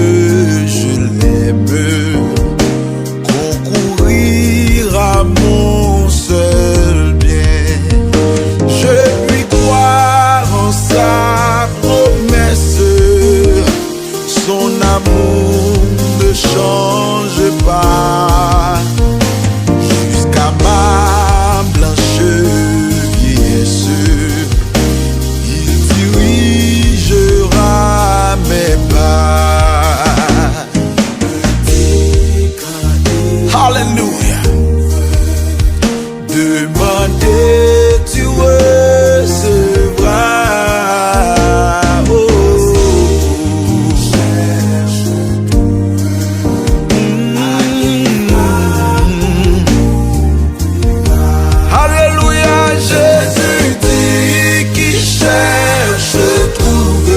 je l'aime. Concourir à mon seul bien. Je puis croire en sa promesse. Son amour ne change pas. Jusqu'à ma blanche vieillesse, il dirigera mes pas. Hallelujah. Demandez, tu recevras. Oh. Mm. Alléluia, Jésus dit, qui cherche trouve.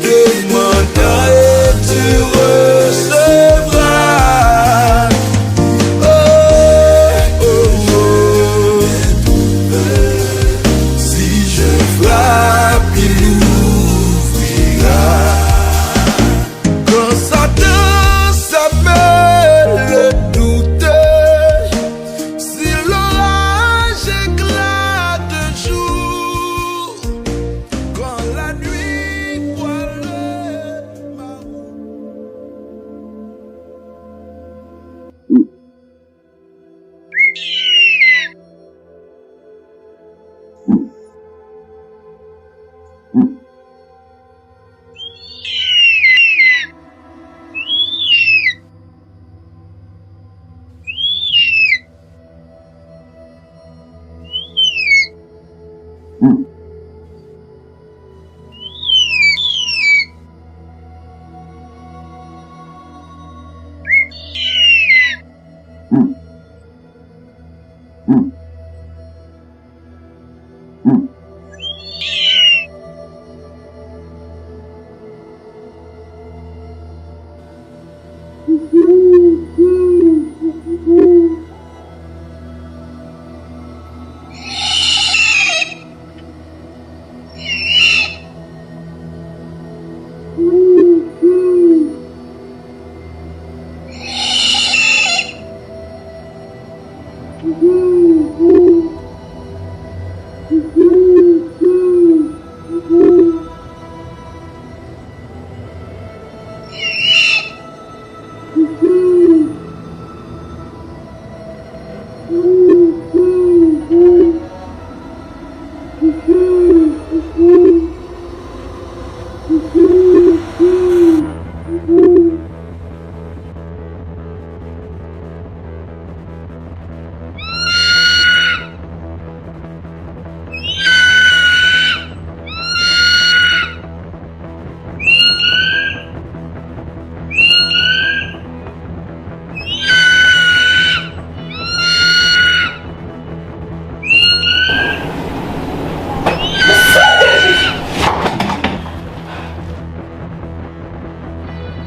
Demande et tu recevras. Oh, oh, oh. Si je frappe, il ouvrira. Quand Satan sème le doute, si l'orage éclate un jour, quand la nuit croit le marron.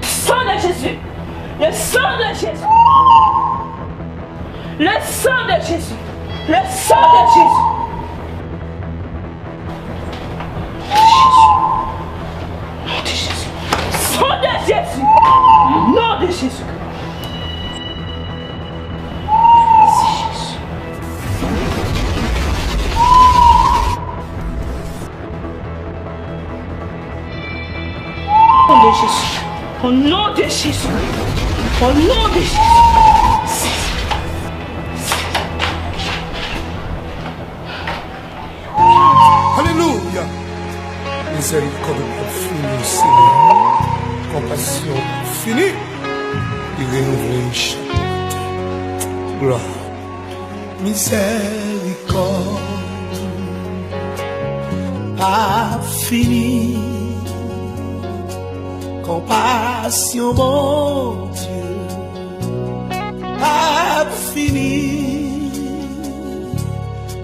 Sang de Jésus! Le sang de Jésus! Le sang de Jésus! Le sang de Jésus! Jésus! Nom de Jésus! Sang de Jésus! Nom de Jésus! Jésus! Jésus. Au nom de Jésus. Au nom de Jésus. Alelouya! Mizèrikòd ou p ap fini, Senyè. Konpasyon ou p ap fini. Li renouvle chak maten. Glwa. Mizèrikòd ou p ap fini. Konpasyon Bondye p ap fini.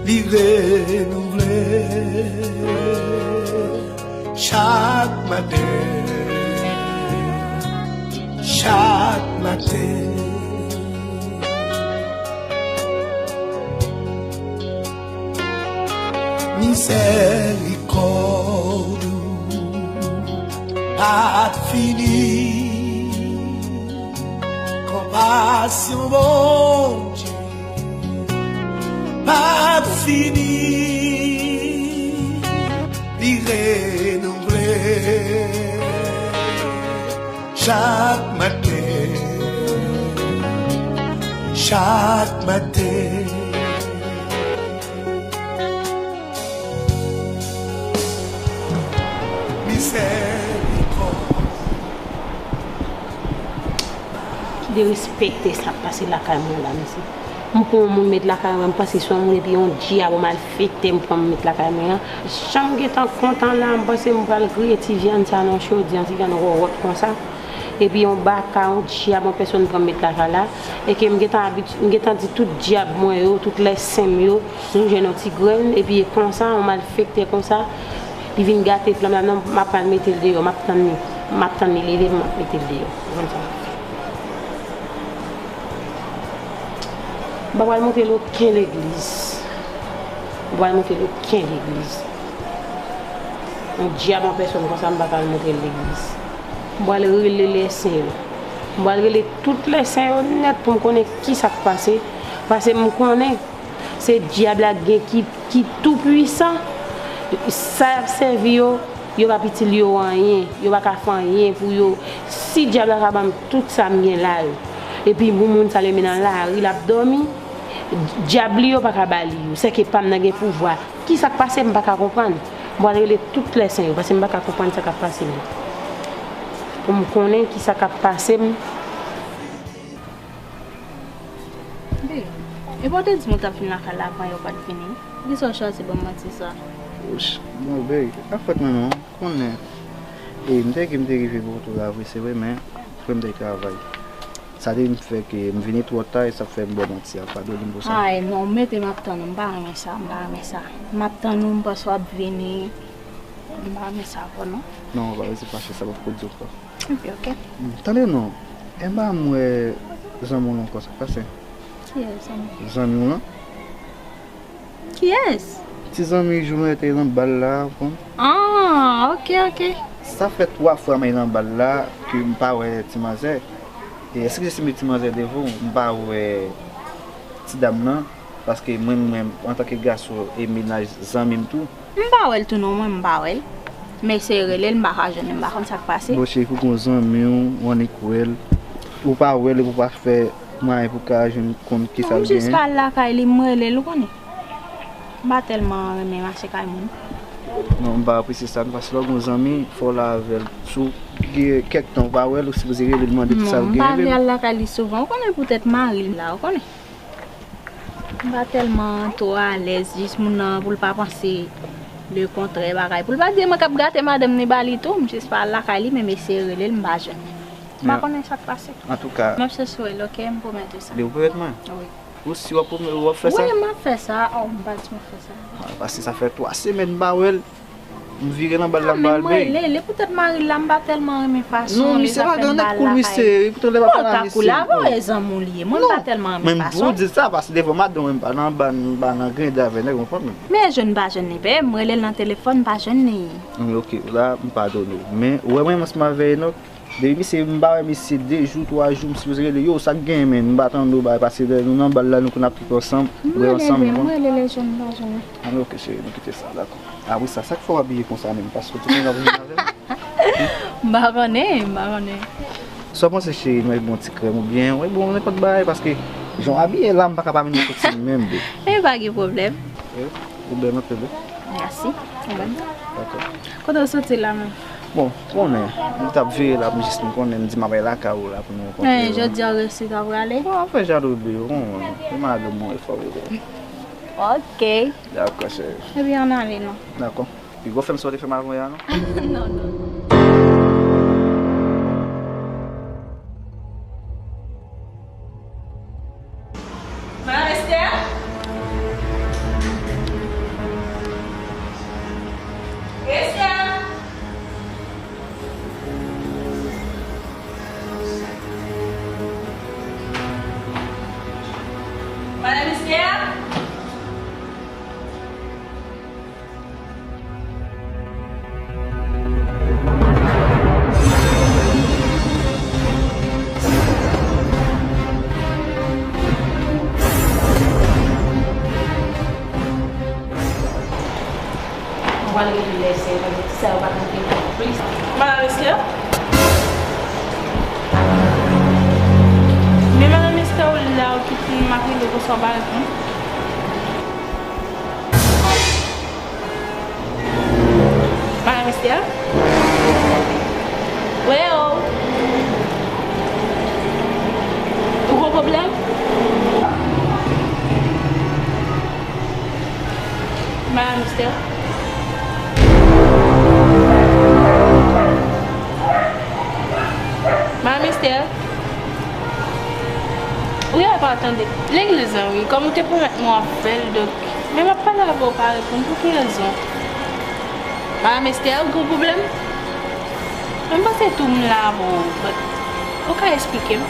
Li renouvle chak maten, chak maten. Mizèrikòd ou p ap fini. Konpasyon Bondye p ap fini. Li renouvle chak maten, chak maten. Mizèrikòd. Ki derespekte sa k pase lakay mwen la, mesye. M pran yon moun met lakay mwen, m panse se yon moun epi yon dyab, yon malfektè m pran m met lakay mwen an. Jan m gentan kontan la, m panse m pral griye ti vyann sa nan chodi an, ti vyann wòwòt konsa. Epi yon baka, yon dyab, yon pèsòn pran m met lakay la. E ke m gentan abit-, m gentan di tout dyab mwen yo, tout lèsen m yo, nou jwenn yon ti grenn, epi e konsa, yon malfektè konsa, li vin gate plan m la, non, m ap pral mete l deyò, m ap tann li, m ap tann li, li leve, m ap mete l deyò. Ou konn sa m ap fè. M pa pral monte l okenn legliz. M pa pral monte l okenn legliz. Yon dyab an pèsòn konsa, m pa pral monte l legliz. M pral rele lèsen yo. M pral rele tout lèsen yo nèt pou m konnen ki sa k pase. Paske m konnen se dyab la gen ki, ki tou pwisan. Sa y ap sèvi yo, yo p ap itil yo anyen. Yo pa ka fè anyen pou yo. Si dyab la ka ban m tout sa m gen la yo, epi pou moun sa l renmen nan lari, l ap dòmi, dyab li yo pa ka ba li yo. Sèke pa m nan gen pouvwa. Ki sa k pase m pa ka konprann. M pral rele tout lèsen yo, paske m pa ka konprann sa k ap pase m. Pou m konnen ki sa k ap pase m. Babe, e pa w te di m ou t ap vin lakay la avan yè, ou pa t vini? Poukisa w chwazi ban m manti sa? Ouch, bon, babe, pa fòt mwen non, konnen. E, m te, m te rive bò w tou la vre, se vre, men frè m te travay. Sa te vin fè ke m vini twò ta, e sa fè m ba w manti a, padone m pou sa. Ay, non, mete m ap tann ou, m pa renmen sa, m pa renmen sa. M ap tann ou, m panse w ap vini. M pa renmen sa ankò, non. Non, pa rete fache, sa p ap pwodui ankò. Epi, oke. Hmm, tande non, e m pa m wè zanmi w la ankò, sa k pase? Kiyès zanmi? Zanmi w lan. Kiyès? Ti zanmi jou nou te nan bal la, ou konn. Ah, oke, oke. Sa fè twa fwa m al nan bal la ke m pa wè ti manzè. E eskize si m di ti manzè devan w, m pa wè ti dam nan, paske mwen menm, antanke gason e mennaj zanmi m tou. M pa wè l tou non, mwen m pa wè l. M eseye rele l, m pa ka jwenn li, m pa konn sa k pase. Bon, cheri, pou gon zanmi w, w annik wè l. Ou pa wè l, epi w pa fè mwayen pou w ka jwenn konn ki sa l genyen. Non, m jis pa al lakay li, m rele l, ou konnen. M pa tèlman renmen mache kay moun. Non, m pa apresye sa, non, paske lè w gon zanmi, fò w la avè l. Si w gen kèk tan w pa wè l, ou sipoze rele l, mande l sa l genyen. Non, m pa vle al lakay li souvan, ou konnen poutèt mari l la, ou konnen. M pa tèlman twò alèz, jis moun nan pou l pa panse lekontrè bagay. Pou l pa di e mwen k ap gate madanm ni ba li tou, m jis pa al lakay li, men m eseye rele l, m pa jwenn li. M pa konnen sa k pase. Antouka. M ap chèche wè l, oke? M pwomèt ou sa. Li pwomèt mwen? Wi. Ou si w ap pwomèt, w ap fè sa? Wi, m ap fè sa. Oh, m pa di m ap fè sa. Ah, paske sa fè twa semèn m pa wè l. M vire nan bal la, m pa al beny. Ah, men m rele, li poutèt mari l la, m pa tèlman renmen fason li ta fè m ba l lakay. Non, misye pa gen nèt koul, misye, li poutèt lè pa pale a misye. Ou ta koul avè w, e zanmi w li ye. Mwen m pa tèlman renmen fason. Men m di w di sa, paske devan madanm mwen, m pa nan bal, m pa nan grenda avè nèg, ou konprann mwen. Men jwenn pa jwenn li, paske m rele l nan telefòn, m pa jwenn li. Wi, oke, la, m padone w. Men, ou wè mwen, ansanm avè Enòk, depi misye, m pa wè misye de jou, twa jou, m sipoze rele, yo, sa k genyen, men, m pa tande w, bay, paske lè nou nan bal la, nou konn ap tripe ansanm, bwè ansanm, ou konprann? M rele l, m rele l, jwenn, m pa jwenn li. Anben, oke, cheri, nou kite sa, dakò. Apre sa, sa k fè w abiye konsa menm? Paske w te konn ap vin avè m? M pa konnen, m pa konnen. Sa w panse, cheri, nou bon ti krèm oubyen, wi, bon, nenpòt bagay, paske jan w abiye la, m pa ka pa vin soti menm, babe. E pa gen pwoblèm. Wi, ou bèl anpil, wi. Mèsi. Ou menm? Dakò. Kote w soti la menm? Bon, konnen, m t ap vire la, m jis m konnen, m di m ap bay lakay ou la pou nou kontre. Jodi a w resi ta prale? Bon, ap fè jan de bri, ou konnen, se madanm mwen, e fò, wi. Ok. Dakò, cheri. Ebyen, ann ale non. Dakò. Pi gwo fè m sa w te fè m avan yè a, non? Non, non, non. Madame Esther? Esther? Madame Esther? Mwen pral rele lè sè, paske ti sa yo pa ka fè plis. Madame Esther? Men Madame Esther, ou la, ou kite m ap rele konsa, ou pa reponn. Madame Esther? Wi o. Ou gon pwoblèm? Madame Esther? Madame Esther? Wi, a pa tande. Legliz la, wi. Kòm ou te pwomèt mwen w ap fè l, donk, men m ap pale avè w, ou pa reponn. Pou ki rezon? Madame Esther, ou gen yon pwoblèm? Mwen panse tou m la avè w, but ou ka esplike m?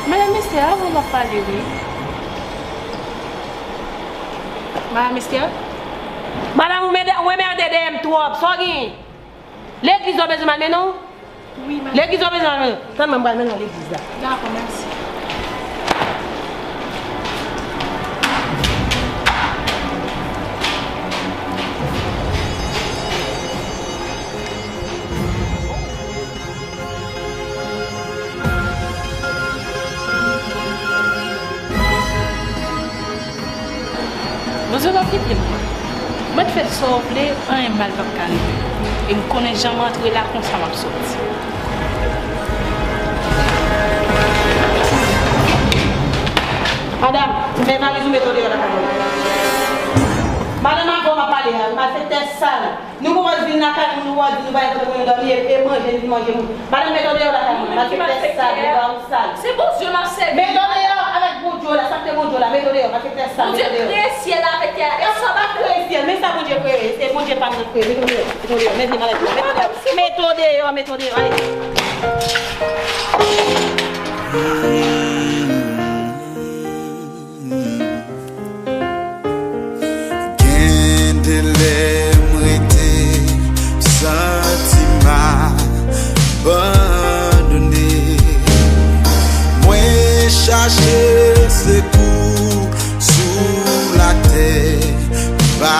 Madame Esther, avè w m ap pale, wi. Madame Esther? Madanm, ou mède, ou enmède dèyè m twòp. Sa w genyen? Legliz ou bezwen m al mennen w? Wi, madanm. Legliz ou bezwen m al mennen w? Tann mwen, m pral mennen w legliz la. Dakò, mèsi. Bondye p ap kite m. Mèt fè sa w vle, anyen mal p ap ka rive. E m konnen jan m antre la, konsa m ap soti. Madanm, fè valiz ou mete w deyò lakay mwen. Madanm, avè w m ap pale a, malfektè sal. Nou gen dwa vin lakay moun, nou wè nou pa gen kote pou nou dòmi, e, e manje, nou vin manje moun. Madanm, mete w deyò lakay mwen. Malfektè sal, nou ba ou sal. Se Bondye m ap sèvi. Mete w deyò avèk Bondye w la, sa k te Bondye w la, mete w deyò, malfektè sal, mete w deyò. Bondye kreye syèl avèk tè a. E sa pa kreye syèl, men sa Bondye kreye, se Bondye pa m nan kreye, mete w deyò, mete w deyò, mete w deyò, mete w deyò, mete w deyò, mete w deyò, ale. Gen de lè m rete, m santi m abandone. Mwen chache sekou sou latè, m pa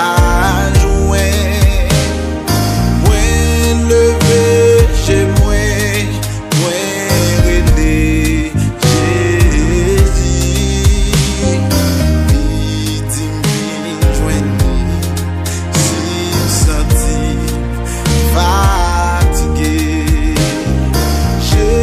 jwenn. Mwen leve je mwen, mwen rele Jezi, li di m vin jwenn li si m santi m fatige. Jezi,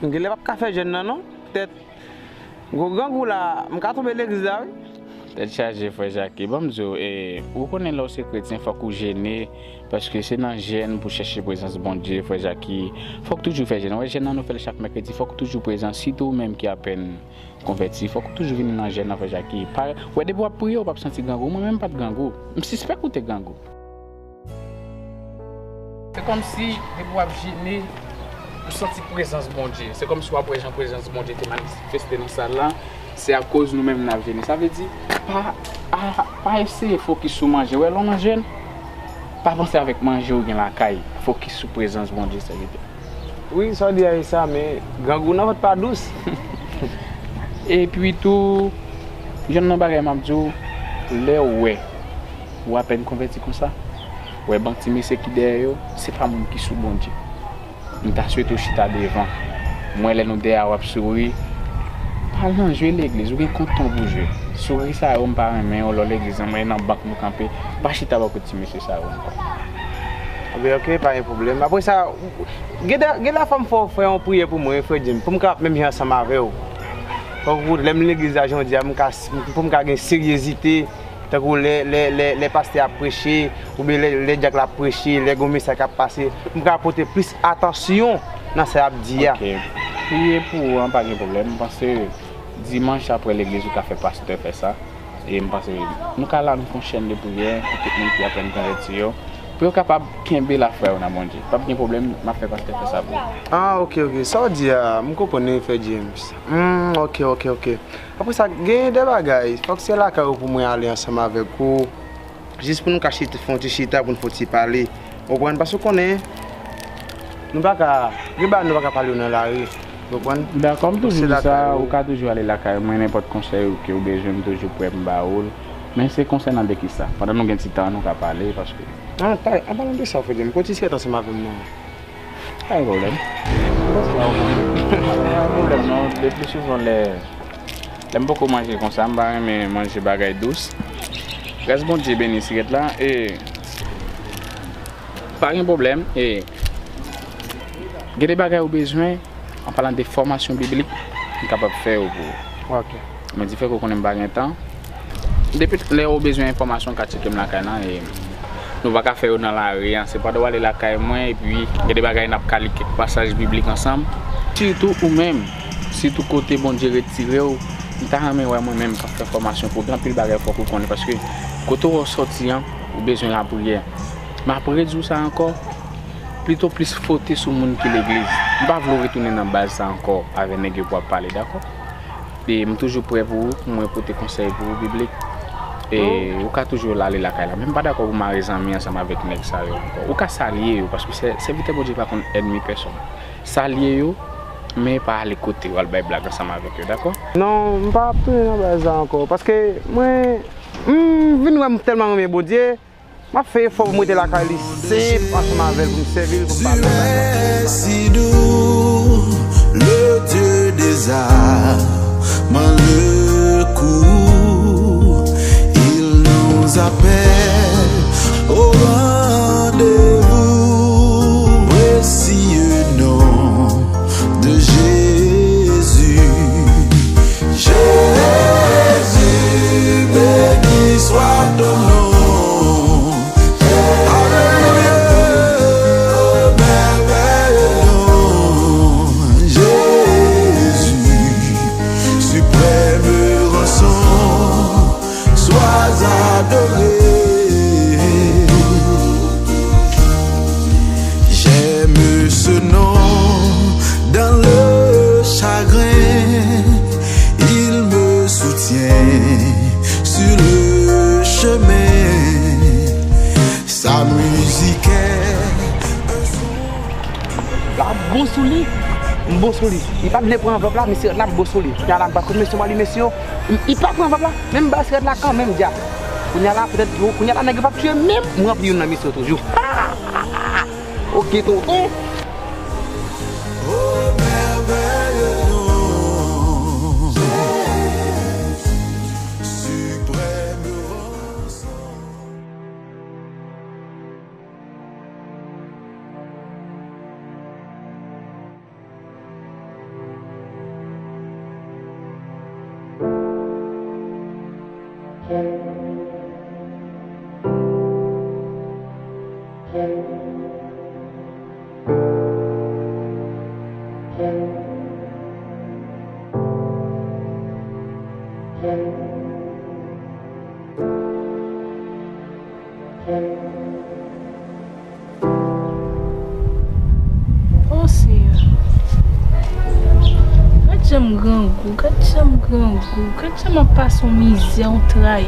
M genlè p ap ka fè jèn nan non. Petèt gwo grangou la, m ka tonbe legliz la wi. Tèt chaje, frè Jaki. Ban m di w, e, ou konnen lè w se kretyen, fòk ou jene, paske se nan jèn pou chèche prezans Bondye, frè Jaki. Fòk toujou fè jèn. Ou wè jèn nan nou fè l chak mèkredi, fòk ou toujou prezan, sitou ou menm ki apèn konvèti, fòk ou toujou vini nan jèn nan, frè Jaki. Pa, ou wè depi w ap priye, ou p ap santi grangou. Mwen menm m pa t grangou. M sispèk ou te grangou. Se kòmsi depi w ap jene, ou santi prezans Bondye. Se kòmsi w ap wè jan prezans Bondye te manifeste nan sal la. Se akoz nou menm n ap jene. Sa vle di, pa, pa, pa eseye fokis sou manje. Ou wè lè w nan jèn, pa panse avèk manje ou gen lakay. Fokis sou prezans Bondye, sèvitè. Wi, sa w di a e sa, men grangou nan vant pa dous. Epi tou, jwenn yon bagay m ap di w, lè w wè ou apèn konvèti konsa, wè bank ti mesye ki dèyè yo, se pa moun ki sou Bondye. M ta swete w chita devan. M wè lè nou dèyè a w ap souri. Pa nan jwe legliz, ou gen kont ton pou jwe. Souri sa yo m pa renmen yo, lè w legliz, m wè nan bank nou kanpe. Pa chita bò kote ti mesye sa yo ankò. Ebyen, ok, pa gen pwoblèm. Apre sa, gen de, gen de fwa m fè w fè yon priyè pou mwen, frè Jim, pou m ka menm jan ansanm avè w. Tankou lè m legliz la, jan w di a, m ka, pou m ka gen seryezite, tankou lè, lè, lè, lè pastè ap preche, oubyen lè, lè dyak la ap preche, lè gen yon mesaj k ap pase, pou m ka pote plis atansyon nan sa y ap di a. Ok. Priye pou ou an, pa gen pwoblèm. M panse dimanch apre legliz ou ka fè pastè fè sa. E m panse nou ka la nou fè yon chèn de priyè pou tout moun ki apèn konvèti yo. Pou yo kapab kenbe lafwa yo nan Bondye. P ap gen pwoblèm, m ap fè pastè fè sa pou ou. Ah, ok, ok. Sa w di a, m konprann wi, frè James. Hmm, ok, ok, ok. Apre sa, gen de bagay, fòk se lakay ou pou mwen ale ansanm avèk ou. Jis pou nou ka chita, fè yon ti chita, pou nou fè yon ti pale. Ou konprann? Paske ou konnen, nou pa ka, gen bagay nou pa ka pale yo nan lari. Ou konprann? Dakò, m toujou di sa, ou ka toujou ale lakay mwen, nenpòt konsèy ou ke ou bezwen, m toujou prè m ba ou l. Men se konsènan de kisa? Pandan nou gen ti tan an, nou ka pale, paske. An, pa, an palan de sa, ou fè di m, fè yon ti sigarèt ansanm avè m non. Pa gen pwoblèm. Pa gen pwoblèm non, le pli souvan lè, lè m poko manje konsa, m pa renmen manje bagay dous. Gras Bondye beni sigarèt la, e pa gen pwoblèm, e gen de bagay ou bezwen, an palan de fòmasyon biblik, m kapab fè yo pou ou. Ok. Men di fèk ou konnen m pa gen tan. Depi lè ou bezwen enfòmasyon, ou ka tcheke m lakay la, e nou pa ka fè yo nan lari a. Se pandan w ale lakay mwen, epi gen de bagay n ap ka li kèk pasaj biblik ansanm. Sitou ou menm, sitou kote Bondye retire w, m ta renmen wè mwen menm k ap fè fòmasyon pou ou. Gen anpil bagay fòk ou konnen, paske kote w sòti an, ou bezwen lapriyè. M ap redi w sa ankò, plito plis fote sou moun ki legliz. M pa vle w retounen nan baz sa ankò avè nèg yo pou w ap pale, dakò? E m toujou prè pou ou, pou mwen pote konsèy pou ou, biblik. E ou ka toujou ale lakay la. Men m pa dakò pou mare zanmi ansanm avèk nèg sa yo ankò. Ou ka salye yo, paske sè, sèvitè Bondye pa konn ènmi pèsonn. Salye yo, men pa ale kote yo al bay blag ansanm avèk yo, dakò? Non, m pa ap tounen nan baz la ankò, paske mwen, m vin wè m tèlman renmen Bondye, m ap fè efò pou m rete lakay li senp ansanm avè l, pou m sèvi l, pou m pa al nan baz la. Tu es si doux, le Dieu des armes, le cours, il nous appelle au rendez-vous. Précieux nom de Jésus. Jésus, béni soit ton nom. Alléluia, merveilleux nom. Jésus, suprême rançon. Sois adoré. J'aime ce nom dans le chagrin, il me soutient sur le chemin. Sa mizik. La bon sou li. M bon sou li. Li pa t vle pran anvlòp la, men sirèt la m bon sou li. Kounye a la m pa konn mesye m, li mesye yo. Li pa pran anvlòp la, men m ba l sirèt la kanmenm, dja. Kounye a la, petèt, kounye a la nèg yo p ap tiye, men m ranpli youn nan misyon toujou. Ok, tonton. O Seyè, gad jan m grangou, gad jan m grangou, gad jan m ap pase yon mizè, yon tray.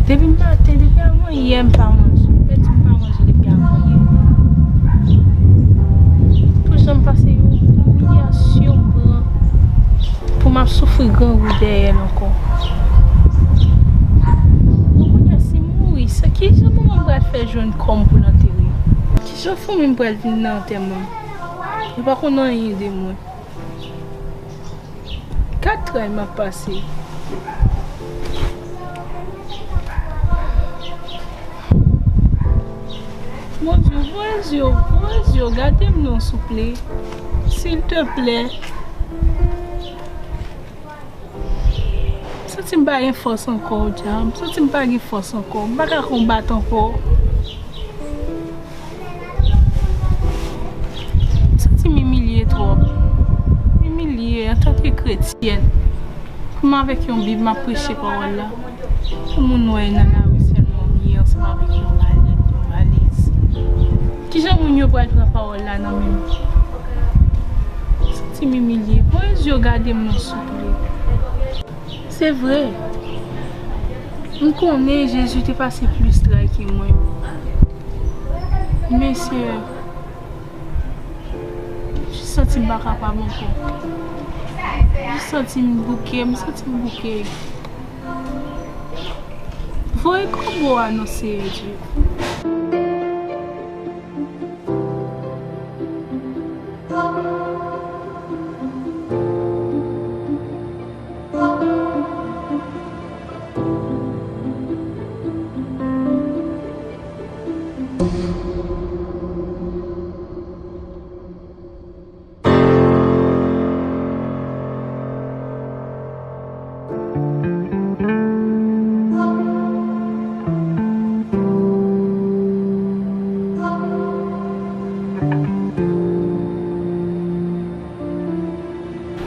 Depi maten, depi avanyè, m pa manje. Pèdi m pa manje depi avanyè. Tout jan m pase yon imilyasyon m pran pou m ap soufri grangou dèyè l ankò. Bon, kounye a, si m mouri, sa, kijan manman m pral fè jwenn kò m pou l antere? Kijan fanmi m pral vin nan antèman m? Yo pa konn anyen de mwen. Gad tray m ap pase. Bondye, voye zye w, voye zye w, gade m non, souple. Silteplè. M santi m pa gen fòs ankò, dya. M santi m pa gen fòs ankò. M pa ka konbat ankò. M santi m imilye twòp. M imilye antanke kretyèn. Pou m avèk yon Bib, m ap preche pawòl la. Pou moun wè nan lari sèlman m ye ansanm avèk yon malèt, yon valiz. Kijan moun yo pral pran pawòl la nan men m? M santi m imilye. Voye zye w gade m non, souple. Se vre. M konnen Jezi te pase plis tray ke mwen. Men, Seyè, m jis santi m pa kapab ankò. M jis santi m bouke, m santi m bouke. Voye kòb ou a non, Seyè Dye.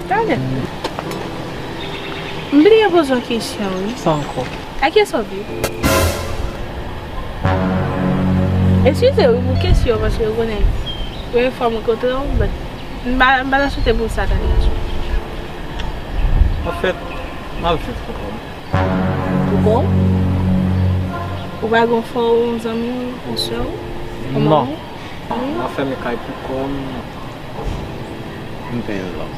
Talè. M bliye poze w kesyon, wi. Sa ankò? A kiyès w ap viv? Eskize wi pou kesyon, paske w konnen, premye fwa m rankontre w, but m pa, m pa ta swete pou sa ta rive sou. Anfèt, m ap viv pou kò m. Pou kò w? Ou pa gen yon frè w, yon zanmi w, yon sè w? Yon manman w? Non. M ap fèmen kay pou kò m. M pa gen lòt.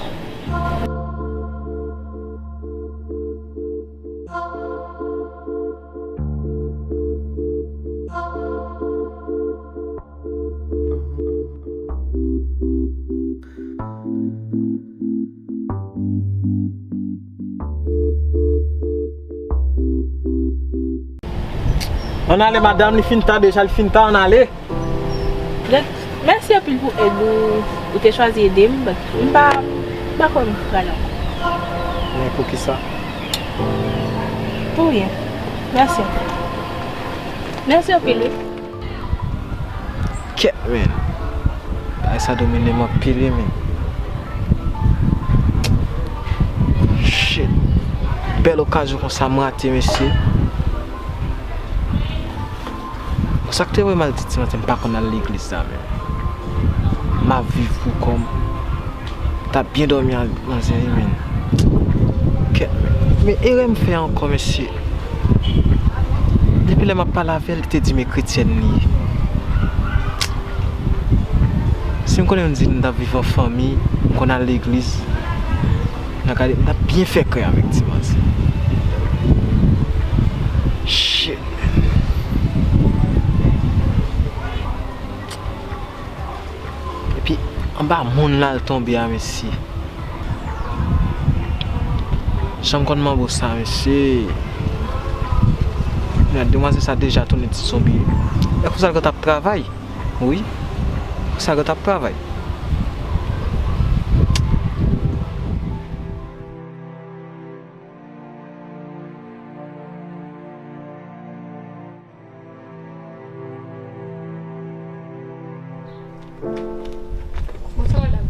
Ann ale, madanm, li fin ta deja, li fin ta, ann ale. Donk, mèsi anpil pou èd ou, ou te chwazi ede m, but m pa, m pa kwè m pral ankò. Men poukisa? Pou ryen. Mèsi anpil. Mèsi anpil, wi. Kèt, men. Bagay sa domine m anpil, wi, men. Shit. Bèl okazyon konsa m rate, mesye. Sa k te voye m al di ti maten m pa konn al legliz la, men. M ap viv pou kò m. T ap byen dòmi ak manzè, wi, men. Kèt, men. Men erè m fè ankò, mesye. Depi lè m ap pale avè l, li te di m e kretyèn li ye. Si m konnen m di l m t ap viv an fanmi, m konn al legliz, nan gade, m t ap byen fè krè avèk ti manzè. Shit. Epi, anba moun la l tonbe a, mesye. Jan m konn manbo sa, mesye. Gad, demwazèl sa deja tounen ti zonbi. E konsa l gentan ap travay. Wi. Konsa l gentan ap travay. Bonswa, madanm.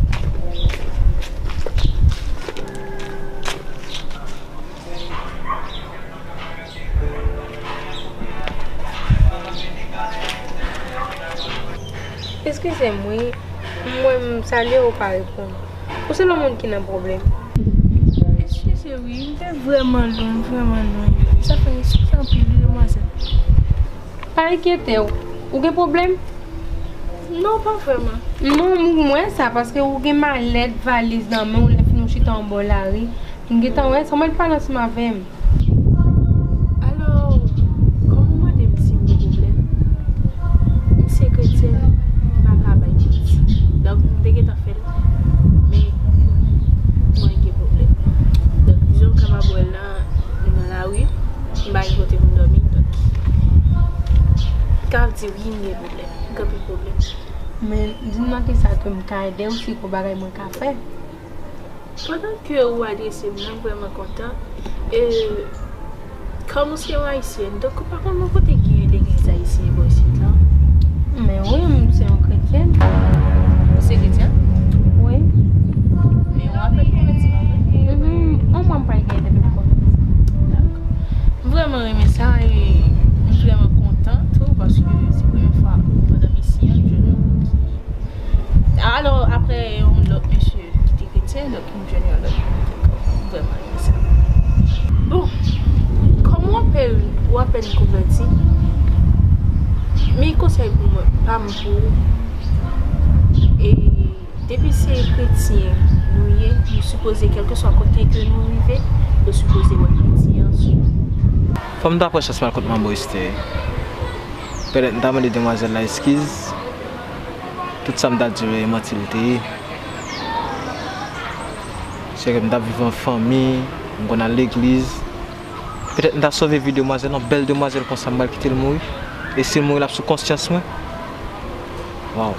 Eskize m, wi. M wè m salye w, ou pa reponn. Ou se yon moun ki nan pwoblèm. Eskize, wi. M te vrèman lwen, vrèman lwen. Sa fè eskize anpil, wi, demwazèl. Pa enkyete w. Ou gen pwoblèm? Non, pa vrèman. Non, m wè sa, paske ou gen malèt, valiz nan men w, lè fini w chita yon bò lari. M gentan wè sa, ou mèt pale ansanm avè m. Alò, kòm ou mande m si m gen pwoblèm, m se kretyèn, m pa ka bay manti. Donk, m te gentan fè l, men mwen gen pwoblèm. Donk, jan m kapab wè l la, m nan lari, m pa gen kote pou m dòmi, donk, m ka di wi, m gen pwoblèm, m gen anpil pwoblèm. Men, di m nan kisa ke m ka ede w, si gon bagay mwen ka fè. Pandan ke ou adrese m nan, m vrèman kontan. E, kòm ou se yon ayisyèn, donk ou pa konn yon kote ki gen legliz ayisyen bò isit la? Men wi, m se yon kretyèn. Ou se kretyèn? Wi. Men ou apèn konvèti, pa vre? Mhm. Yon mwa m pral gen depi m konvèti. Dakò. M vrèman renmen sa e m vrèman kontan tou paske se premye fwa pandan m isi an, m jwenn yon moun ki Alò, apre yon lòt mesye ki te kretyen, donk, m jwenn yon lòt moun ki vrèman renmen sa. Bon, kòm w apèn, w apèn konvèti, men konsèy pou mwen, pa m pou ou, e depi se kretyen nou ye, nou sipoze, kèlkeswa kote ke nou rive, nou sipoze wè kretyen an sou nou. Fò m ta pran chans m al kot manbo Esther. Petèt m ta mande demwazèl la eskiz. Tout sa m ta di yo, e manti l te ye. Se ke m t ap viv an fanmi, m konn al legliz. Petèt m ta sove vi demwazèl, yon bèl demwazèl konsa, m pral kite l mouri. E si l mouri, l ap sou konsyans mwen. Waw.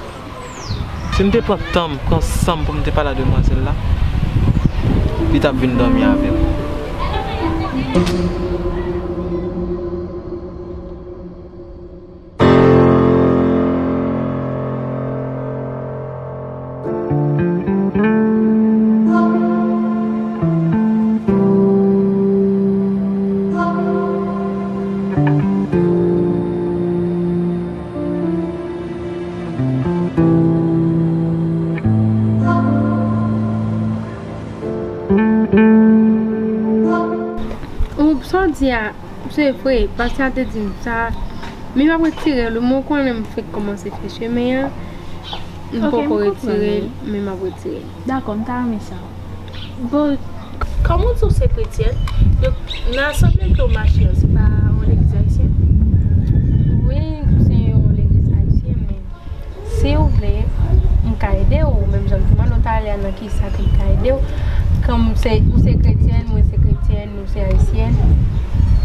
Si m te pran tan m, pran san m pou m te pale a demwazèl la, li t ap vin dòmi avè m. Ou, sa w di a, se vre, pastè a te di m sa, men m ap retire l, mwen konnen m fenk kòmanse fè chemen an, m poko retire l, men m ap retire l. Dakò, m ta renmen sa. Bon, kòm ou di w se kretyèn, donk, nan asanble ke w mache an, se pa yon legliz ayisyen? Wi, se yon legliz ayisyen, men si w vle, m ka ede w, menm jan m te mande w talè a nan kisa ke m ka ede w. Kòm se, ou se kretyèn, mwen se kretyèn, nou se ayisyèn,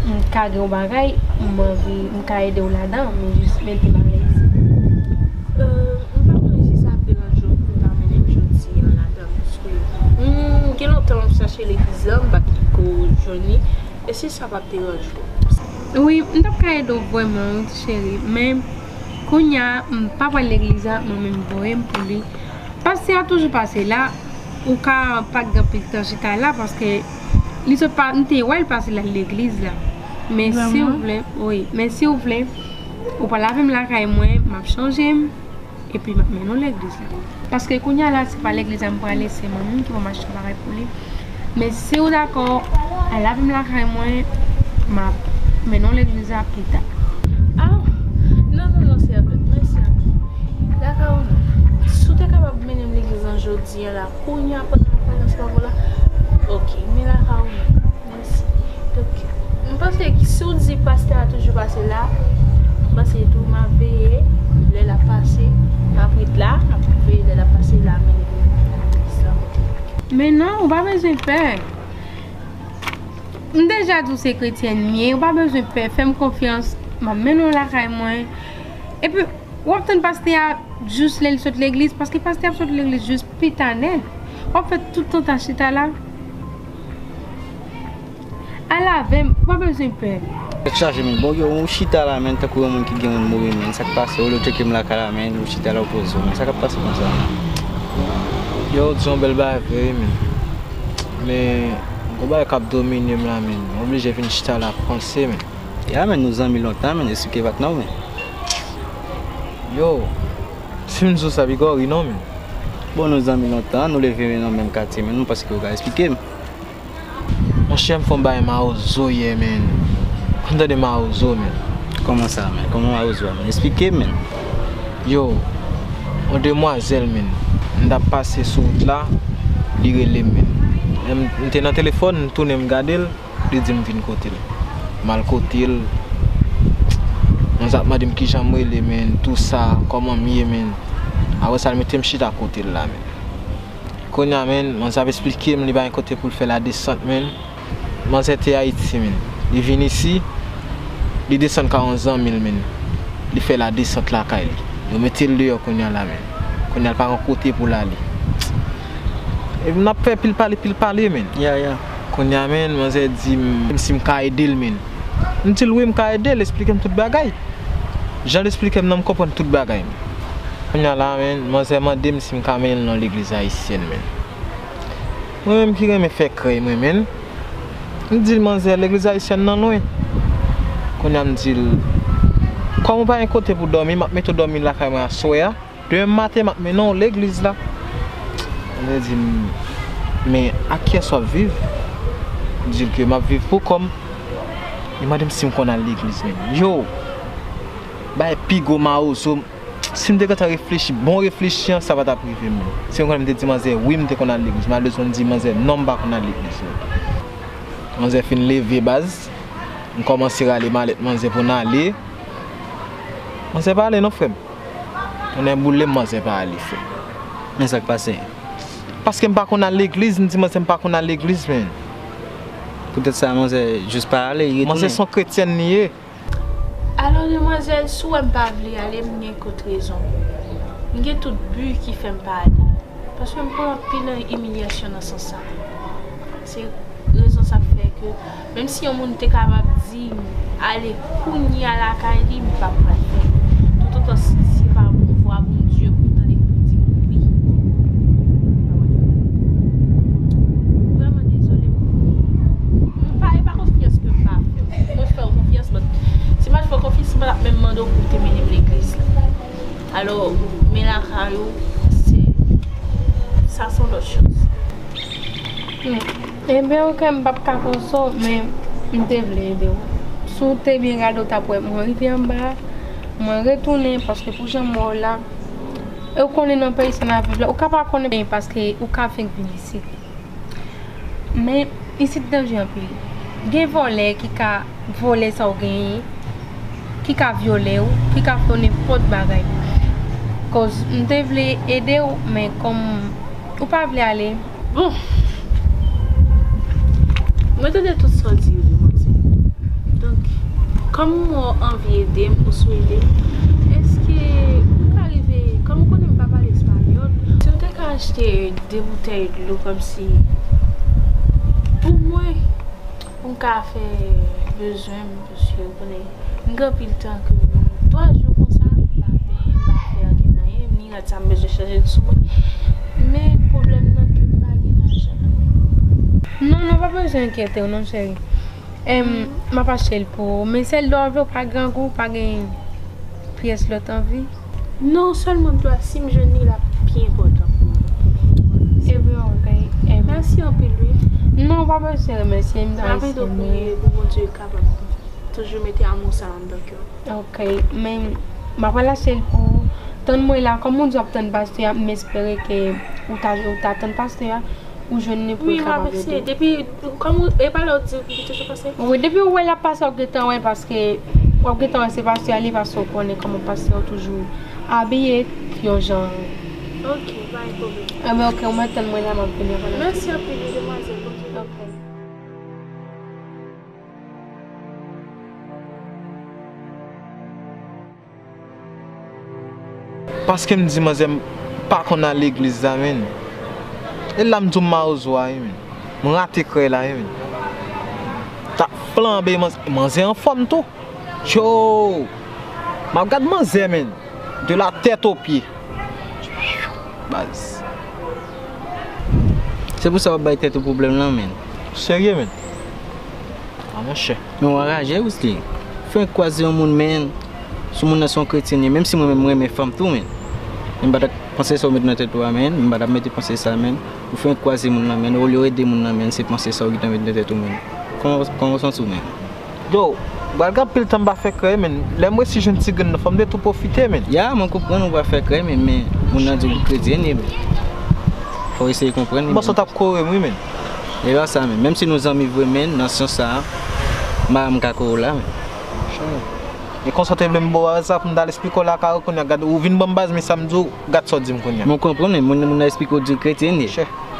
m ka gen yon bagay, m anvi, m ka ede w ladan, men jis mete m alèz. Euh, m pa konnen si sa ap deranje w pou w ta mennen m jodi an ladan, paske, hmm, gen lontan m ap chache legliz la, m pa t ko jwenn li. E si sa pa t deranje w? Wi, m t ap ka ede w vrèman, wi, ti cheri. Men, kounye a, m pa pral legliz la, mwen menm voye m pou li. Pastè a toujou pase la, ou ka pa t gen anpil tan chita la, paske li sot pa, m te wè l pase la legliz la. Men si w vle, wi, men si w vle, ou pral avè m lakay mwen, m ap chanje m. Epi m ap mennen w legliz la. Paske kounye a la, se pa legliz la m prale, se mwen menm ki pral achte yon bagay pou li. Men si w dakò, al avè m lakay mwen, m ap mennen w legliz la pita. Ah, non, non, non, sèvant, mèsi anpil. Lakay ou non. Si w te kapab mennen m legliz lan jodi a la, kounye a pandan m ap pale ansanm avè w la, oke, men lakay ou non. Mèsi. Donk, m panse si w di pastè a toujou pase la, m panse tou m ap veye lè l ap pase, m ap ret la, m ap veye lè l ap pase la, mennen legliz la kote. Men non, ou pa bezwen pè. M deja di w se kretyèn m ye, ou pa bezwen pè, fè m konfyans, m ap mennen w lakay mwen. Epi, w ap tann pastè a jis lè l sot legliz, paske pastè ap sot legliz jis pita nèt. W ap fè tout tan ta chita la. Al lave m, ou pa bezwen pè. Tèt chaje, men. Bon, yo, ou chita la, men, tankou yon moun ki gen moun mouri, men. Sa k pase? Olye w tcheke m lakay la, men, ou chita la, ou poze w, men. Sa k ap pase konsa? Yo, ou di yon bèl bagay vre, men. Men, gon bagay k ap domine m la, men. M oblije vin chita la, panse, men. Ya, men, nou zanmi lontan, men. Esplike patnè w, men. Yo, si m di w sa, piga w ri, non, men. Bon, nou zanmi lontan, nou leve nan menm katye, men, m panse ke w ka esplike m. Monchè, m fè yon bagay mawozo yè, men. Ou konn tande mawozo, men? Kòman sa, men? Kòman mawozo a, men? Esplike m, men. Yo, yon demwazèl, men. M t ap pase sou wout la, li rele m, men. M, m te nan telefòn, m tounen, m gade l, li di m vin kote l. M al kote l. Manzè ap mande m kijan m rele, men, tou sa, kòman m ye, men. Apre sa, l mete m chita kote l la, men. Kounye a, men, manzè ap esplike m, li pa gen kote pou l fè ladesant, men. Manzè te Ayiti, men. Li vin isi, li desann ka yon zanmi l, men. Li fè ladesant lakay li. Yo mete l deyò kounye a la, men. Kounye a, l pa gen kote pou l ale. Epi n ap fè pil pale, pil pale, men. Ya, ya. Kounye a, men, manzè di m si m ka ede l, men. M di l wi, m ka ede l, esplike m tout bagay. Jan l esplike m nan, m konprann tout bagay, men. Kounye a la, men, manzè mande m si m ka mennen l nan legliz ayisyèn, men. Mwen menm ki renmen fè krèy mwen, men. M di l, manzè, legliz ayisyèn nan lwen. Kounye a m di l, kòm ou pa gen kote pou dòmi, m ap mete w dòmi lakay mwen aswè a. Demen maten, m ap mennen w legliz la. Manzè di m, men ak kiyès w ap viv? M di l ke m ap viv pou kò m. Li mande m si m konn al legliz, men. Yo! Bay pi gwo mawozo. Si m te gentan reflechi, bon reflechi an, sa pa t ap rive, men. Si m konnen m te di manzè, wi, m te konn al legliz. Malerezman, m di manzè, non, m pa konn al legliz, men. Manzè fin leve, baz. M kòmanse rale malèt manzè pou n ale. Manzè pa ale, non, frè m. Tonnè boule m, manzè pa ale, frè m. Men sa k pase? Paske m pa konn al legliz, m di manzè m pa konn al legliz, men. Poutèt sa, manzè jis pa ale, li retounen. Manzè se yon kretyèn li ye. Alò, demwazèl, si w wè m pa vle ale, m gen kot rezon. M gen tout bi ki fè m pa ale. Paske m pran anpil imilyasyon nan sans sa. Se rezon sa k fè ke, menm si yon moun te kapab di m ale kounye a lakay li, m p ap pral fè l. Toutotan si se pa bon vwa Bondye pou m tande ki di m wi. M pa pral fè l. Vrèman dezole pou ou. M pa, e pa konfyans ke m pa fè w. Mwen fè w konfyans, but si m pa t fè w konfyans, m pa t ap menm mande w pou w te mennen m legliz la. Alò, men lakay ou, se, sa se yon lòt choz. Hmm. Ebyen, oke, m p ap ka fè w sa, men m te vle ede w. Si w te byen gade, w t ap wè mwen rive anba a, mwen retounen, paske pou jan m wè w la, e w konnen nan peyi sa n ap viv la, ou ka pa konnen byen paske ou ka fenk vin isit. Men, isit danje anpil. Gen vòlè ki ka vòlè sa w genyen, ki ka vyole w, ki ka fè w nenpòt bagay. Koz m te vle ede w, men kòm ou pa vle ale. Bon, mwen tande tout sa w di yo, manti. Donk, kòm ou anvi ede m, ou sou ede m, èske ou ka rive, kòm ou konnen m pa pale espanyòl, si w te ka achte de boutèy dlo kòmsi pou mwen, pou m ka fè bezwen m, paske ou konnen, m gen anpil tan ke m, twa jou konsa, m pa benyen, m pa fè ankenn anyen, ni rad sa m bezwen chanje sou mwen. Men pwoblèm nan ke m pa gen lajan. Non, non, pa bezwen enkyete w non, cheri. Em, m ap achte l pou ou. Men sèl dlo w vle, ou pa grangou, ou pa gen pyès lòt anvi? Non, sèlman dlo a, si m jwenn li, l ap pi enpòtan pou mwen. Ebyen, oke. Em, mèsi anpil, wi. Non, ou pa bezwen remèsye m, m ap ede w priye pou Bondye kapab toujou mete amou sa anndan kè w. Oke, men m ap al achte l pou ou. Tann mwen la, kòm ou di w ap tann pastè a, m espere ke ou ta, ou ta tann pastè a. Ou jwenn li pou l kapab ede w. Wi, m ap eseye. Depi, kòm ou, e pa lè w di w ki toujou pase? Wi, depi w wè l ap pase, w ap gentan wè, paske w ap gentan wè se pastè a li, paske w konnen kòman pastè yo toujou abiye yon jan. Ok, pa gen pwoblèm. Enben, ok, ou mèt tann mwen la, m ap vini apre. Mèsi anpil, wi, demwazèl. Bondye beni w. Ok. Paske m di manzè m pa konn al legliz la, men. E la m di w m mawozo a, wi, men. M rate krèy la, wi, men. Ta, flanbe, manzè, manzè anfòm tou. Yo! M ap gad manzè, menn. De la tèt o pye. Baz. Se pou sa w ap bay tèt ou pwoblèm lan, menn. Serye, menn? A, monchè. Men w anraje, Wesley. Fenk kwaze yon moun, menn. Si moun nan se yon kretyen, menm si mwen menm m renmen fanm tou, menn. Men m pa t ap panse sa w met nan tèt ou a, menn. M pa t ap mete panse sa, menn. Ou fenk kwaze moun nan, menn. Olye w ede moun nan, menn, se panse sa w gentan met nan tèt ou, menn. Kòman, kòman w santi w, menn? Yo, pral gen anpil tan m pa fè krèy, menn. Lè m resi jwenn ti grenn nan, fò m te tou pwofite, menn. Ya, mwen konprann ou pa fè krèy, menn, men moun nan di w li kretyen, menn. Fò w eseye konprann, menn. Bòs ou t ap kore m, wi, menn. E pa sa, menn. Menm si nou zanmi vre, menn, nan sans sa a, m pa wè m ka kore w la, menn. E konsa w te vle m ba w sa pou m t al esplike w la, kare kounye a, gad, ou vin ban m baz, men sa m di w, gad sa w di m kounye a. Mwen konprann, menn. Moun, moun nan esplike w di l kretyen, menn.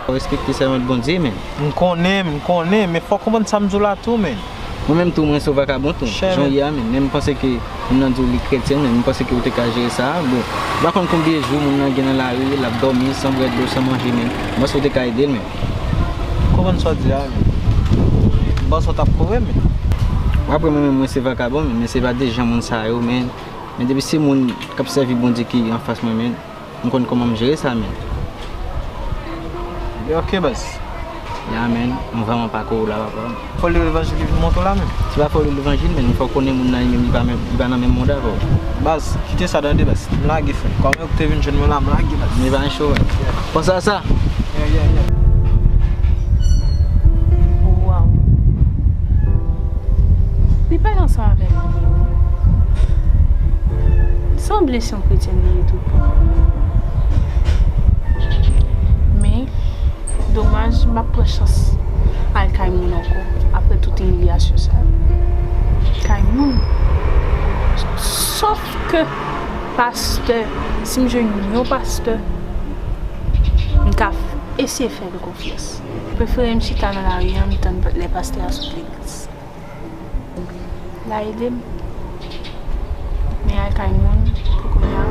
Fò w respekte sèvant Bondye, menn. M konnen, m konnen, men fò w konprann sa m di w la tou, menn. Mwen menm tou, mwen se yon vakabon tou. Jan w ye a, menn. Men m panse ke moun nan di w li kretyen, menn. M panse ke ou te ka jere sa. Bon, m pa konn konbyen jou moun nan gen nan lari, l ap dòmi, san bwè dlo, san manje, menn. M panse ou te ka ede l, menn. Konprann sa w di a, menn. M panse w t ap kore, menn. W ap wè mwen menm, mwen se vakabon, menn. Men se pa de jan moun sa yo, menn. Men depi se moun k ap sèvi Bondye ki anfas mwen, menn. M konn kòman m jere sa, menn. Ok, baz. Ya, menn. M vrèman pa kore w la, papa. Fò li levanjil li vin montre w la, menn. Se pa fò li levanjil, menn. Fò w konnen moun nan li menm, li pa menm, li pa nan menm mond avè w. Baz, kite sa tande, baz. M lage, frè. Kòman ou te vin jwenn mwen la, m lage, baz. Men pa gen cho, menn. Panse a sa. Yeah, yeah, yeah. Waw. Li pale ansanm avèk mwen. Sanble se yon kretyen li ye toutbon. Men, domaj, m ap pran chans al kay moun ankò, apre tout imilyasyon sa yo. Kay moun. Sòf ke pastè, si m jwenn yon pastè, m ka eseye fè l konfyans. Prefere m chita nan lari a, m tann lè pastè a sot legliz. L a ede m. Men al kay moun pou kounye a.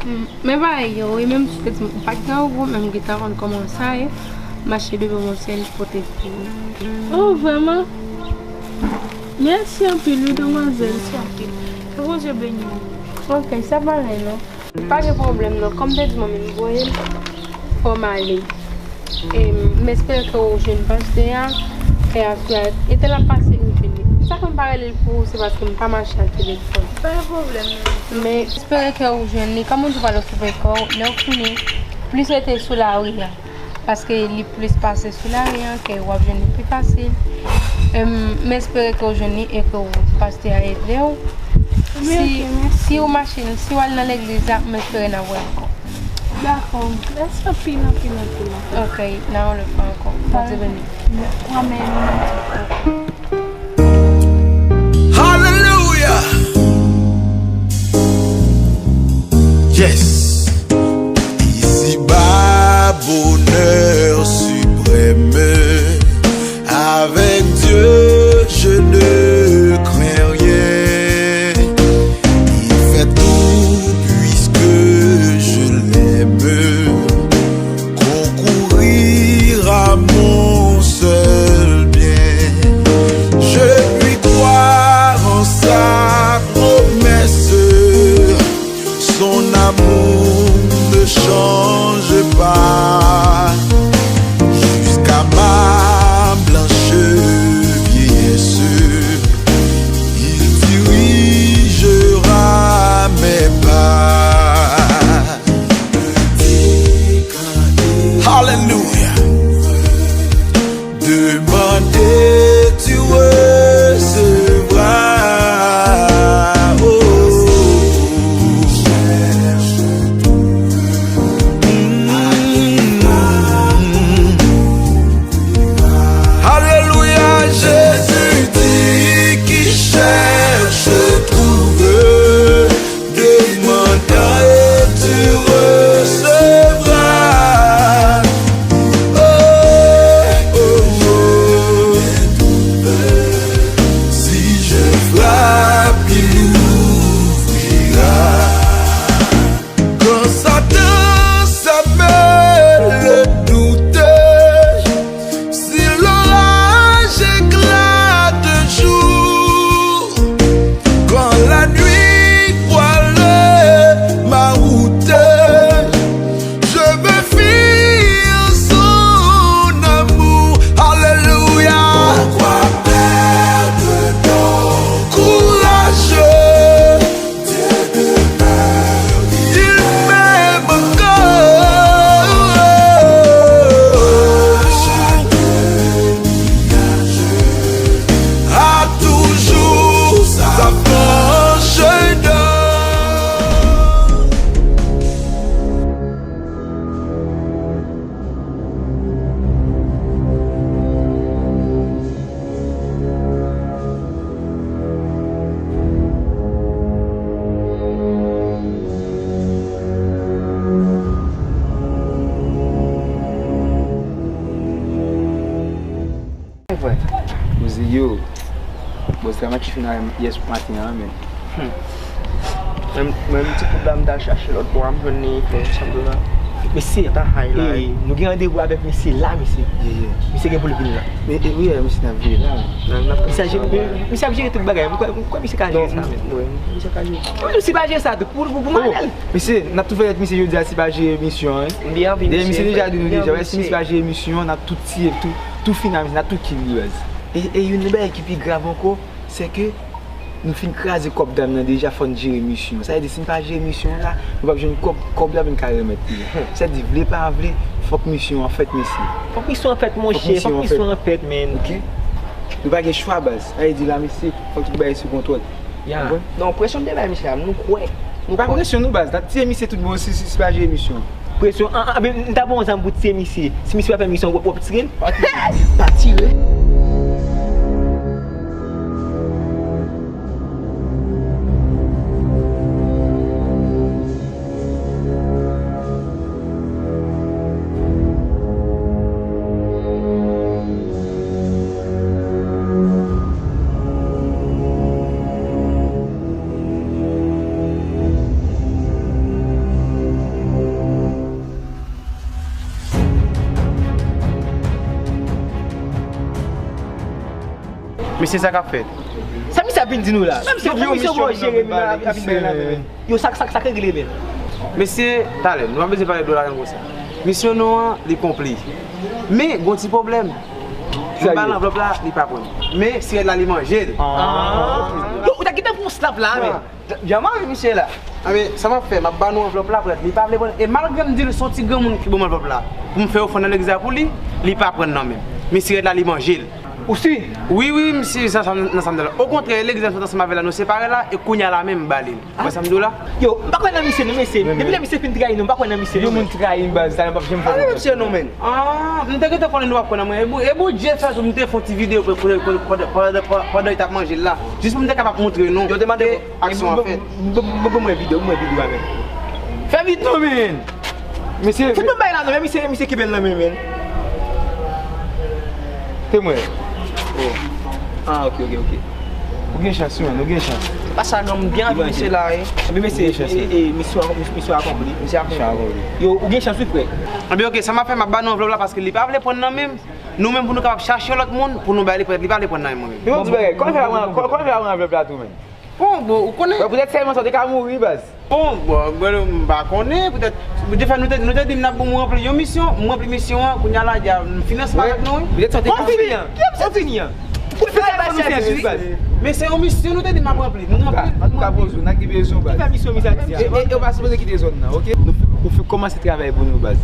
M, men bagay yo, wi, menm si w te di m ou pa t gen yon gwo, men m gentan konn kòman sa ye. Mache devan yon syèl pote pou ou. Oh, vrèman? Mèsi anpil, wi, demwazèl. Mèsi anpil. Ke Bondye beni w. Ok, sa pa anyen, non. Pa gen pwoblèm, non. Kòm te di mwen menm voye m, fò m ale. E m espere ke ou jwenn pastè a, e afè a, e te l ap pase ou jwenn li. Sa fè m pa rele l pou ou, se paske m pa mache ak telefòn. Pa gen pwoblèm, non. Men espere ke ou jwenn li. Kòm ou di w pral okipe kò w, lè w fini, plis rete sou lari a. Paske li plis pase sou lari a, ke w ap jwenn li pi fasil. Em, m espere ke w jwenn li e ke w, pastè a ede w. Si, si w mache, si w al nan legliz la, m espere n ap wè ankò. Dakò. Mèsi anpil, anpil, anpil, anpil. Ok, nan yon lòt fwa ankò. Bondye beni. Amèn. Hallelujah. Yes. Ici-bas, bonheur suprême. Avec Dieu, je ne crains rien. Il fait tout puisque je l'aime. Concourir à mon seul bien. Je puis croire en sa promesse. Son amour ne change pas. Jusqu'à ma blanche vieillesse, il dirigera mes pas. Hallelujah. Demandez, tu recevras. Oh. Je me fie en son amour. Alléluia. Pourquoi perdre ton courage? Dieu demeure, il m'aime encore. A toujours sa fanche d'or. Frè. Koze yo. Bòs la, m te fin yès maten an, men. Hmm. Mwen, mwen, ti kout la, m t al chache lòt bò a, m jwenn li, frè, sanble la. Mesye, ta hay la, eh, nou gen randevou avèk mesye la, mesye. Yeah, yeah. Misye gen pou l vin la. Men, eh, wi, eh, misye n ap vini la. Nan, nan, misye ap jere, misye ap jere tout bagay. Mwen kwè, mwen kwè misye ka jere sa, men. Wi, misye ka jere. Mwen menm si pa jere sa tou, pou, pou, pou m ale. Mesye, n ap tou fè tèt misye jodi a, si pa jere misyon, en. Dèyè misye deja di nou deja, wè, si misye pa jere misyon, n ap tout tiye, tout, tout fini a misye, n ap tout kill li, baz. E, e youn nan bagay ki pi grav ankò, se ke nou fin kraze kòb dam nan deja, fò n jere misyon. Sa vle di, si n pa jere misyon an la, nou p ap jwenn kòb, kòb la pou n ka remèt li. Sa vle di, vle pa vle, fòk misyon an fèt, mesye. Fòk misyon an fèt, monchè, fòk misyon an fèt, men. Ok? Nou pa gen chwa, baz. Sa vle di la, mesye, fòk tout bagay sou kontwòl. Ya. Konprann? Non, presyon m te bay misye a, nou kwè. Nou pa kwè. Presyon nou, baz. N ap tiye misye tout bon si, si, si pa jere misyon. Presyon, an, an, men, m ta ba w zam pou tiye misye. Si misye pa fè misyon, w ap, w ap tire l? Pa tire. Pa tire. Mesye, sa k ap fèt? Sa misye ap vin di nou la? Menm si yon misyon pou jere, men ap vin bay la, men. Yo, sa, sa, sa k regle, men? Mesye, talè, nou pa bezwen pale dlo lajan konsa. Misyon nou an, li konpli. Men, gon ti pwoblèm. Nou ba l anvlòp la, li pa pran. Men, sirèt la, li manje l. Ah. Yo, ou ta gentan pran slap la, men. Jan manje misye la. Anben, sa m ap fè, m ap ba nou anvlòp la, prèt. Li pa vle pran. E malgre m di l se yon ti granmoun ki ban m anvlòp la, pou m fè ofrann nan legliz la pou li, li pa pran nan men m. Men sirèt la, li manje l. Ou si? Wi, wi, m si sa, sa, nan sa m di la. Okontrè, legliz la, m sot ansanm avè l la, nou separe la, e kounye a la menm, m ba li l. Ou wè sa m di w la? Yo, m pa kwè nan misye, non, mesye. Depi lè misye fin trayi nou, m pa kwè nan misye, non. Yon moun trayi m, baz, sa, m p ap janm fè konfyans. Misye, non, men. Ah, m te gentan konnen nou p ap kwè nan mwen. E Bon-, e Bondye fè sou m te fè yon ti videyo pandan, pandan, pandan, pandan, pandan, pandan yo t ap manje l la. Jis pou m te kapab montre nou. Yo te mande aksyon an fèt. Bon, bon, bon, bon, mwen videyo, mwen videyo a, men. Fè vit non, men. Mesye. Fout mwen bay la non, men misye, misye kenbe l nan men, men. Temwen. Oh. Ah, ok, ok, ok. Ou gen chans, wi, men, ou gen chans. Pa sa, non, m gen anvi misye la, wi. Anben, mesye, e, e, misyon, misyon akonpli. Misyon akonpli. Yo, ou gen chans, wi, frè. Anben, ok, sa m ap fè, m ap ba nou anvlòp la paske li pa vle pran nan men m. Nou menm pou nou kapab chache yon lòt moun pou nou bay li, li pa vle pran nan men mwen menm. Men bon, ti bagay, kòman fè a pran, kòman fè a pran anvlòp la tou, men? Bon, bon, ou konnen. Bon, poutèt sèlman sa, ou te ka mouri, baz. Bon, bon, bon, m pa konnen, poutèt, defwa nou te, nou te di n ap bon, m ranpli yon misyon, m ranpli misyon an, kounye a la, y a, m fin ansanm avèk nou, wi. Poutèt sa, ou te ka mouri. Kòman fini an? Kòman fini an? Ou fè travay pou nou fè jis, baz. Men se yon misyon nou te di m ap ranpli. Nou ranpli. Antouka, poze w, n a gen bezwen, baz. Ki fè misyon misye a di a? E, e, e w pa sipoze kite zòn nan, ok? Nou fè, ou fè kòmanse travay pou nou, baz.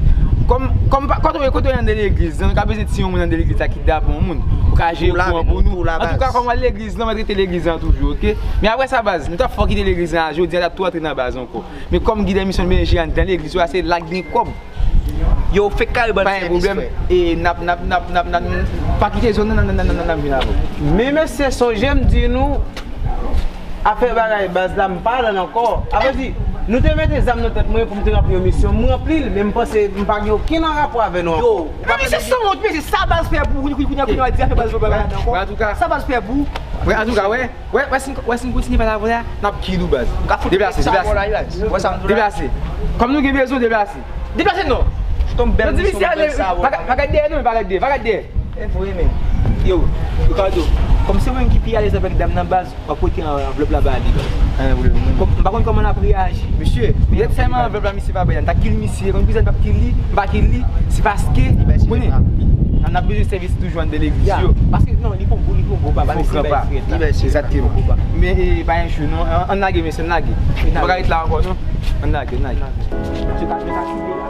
Kòm, kòm pa, kote w ye, kote w ye anndan legliz lan, nou ka bezwen ti yon moun anndan legliz la ki dabò yon moun. Ou ka jere kouran pou nou. Antouka, kòm w al legliz lan, mèt rete legliz lan toujou, ok? Men apre sa, baz, nou t ap fè w kite legliz lan, jodi a, n ap tou antre nan baz ankò. Men kòm gid e misyon nou bezwen jere anndan legliz yo a, se la k gen kòb. Yo, fèk kare ban sèvis, frè. Pa gen pwoblèm. E n ap, n ap, n ap, n ap, n ap, n ap, pa kite zòn nan, n ap, n ap, n ap, n ap vin avè w. Men mesye, sonje m di nou, afè bagay baz la, m pa la ankò. Sa vle di, nou te mete zam nan tèt mwen pou m te ranpli yon misyon. M ranpli l, men m panse m pa gen okenn rapò avè nou ankò. Yo, men misye sanwont, mesye, sa baz fè pou ou, kounye a, kounye a, kounye a, di afè baz yo pa la ankò. Sa baz fè pou ou. Mwen, antouka, wè. Wè, wè, si n, wè, si n kontinye pale avè w la, n ap kill ou, baz. Deplase, deplase. Deplase. Kòm nou gen bezwen, deplase. Deplase non. Tonbe bèl misyon, bèl sa, pa gad dèyè non, men pa gad dèyè, pa gad dèyè. E vre, men. Yo, Ricardo. Kòm se mwen ki pi alèz avèk dam nan baz, w ap pote an-, anvlòp la ba li. Kòm, m pa konn kòman l ap reyaji. Mesye, men lè sèlman anvlòp la, misye pa bay la. M ta kill misye, konn kisa m t ap kill li, m pa kill li, se paske, konnen, n ap bezwen sèvis toujou anndan legliz yo. Paske, non, li fon gwo, li fon gwo papa, mesye bay frèt la. Egzakteman. Men, e, pa yon jou, non, ann lage, mesye, ann lage. Nou pa ka ret la ankò, non. Ann lage, ann lage. Mesye ka, mesye ka chouke la.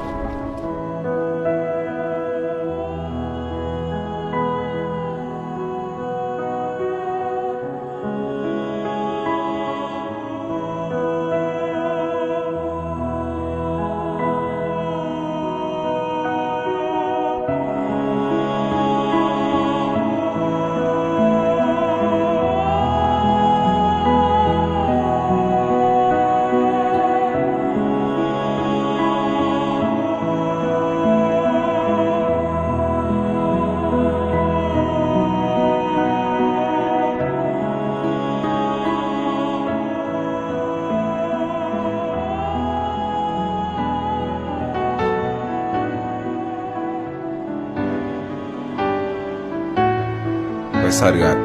Wè Sadrak.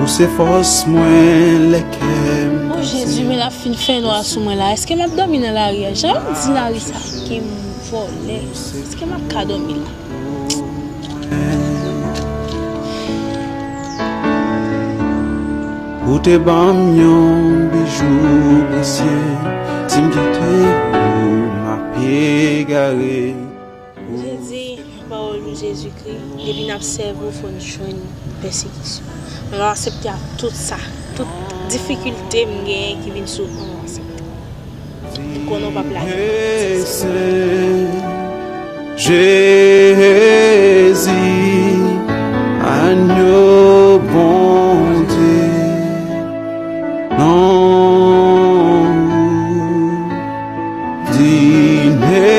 Ou se fòs mwen lè kè m. O Jezi, men l ap fin fè nwa sou mwen la. Èske m ap dòmi nan lari a? Jan m di lari sa gen moun vòlè. Èske m ap ka dòmi la? Ou te ban m yon bijou presye, si m kite ou, m ap egare. Jezi, pawòl ou Jezikri, depi n ap sèvi w, fò n jwenn pèsekisyon. Ann aksepte ak tout sa, tout difikilte m genyen ki vin sou ou, ann aksepte. M konnen w p ap lage m. Jezi, agno Bondye, non ou digne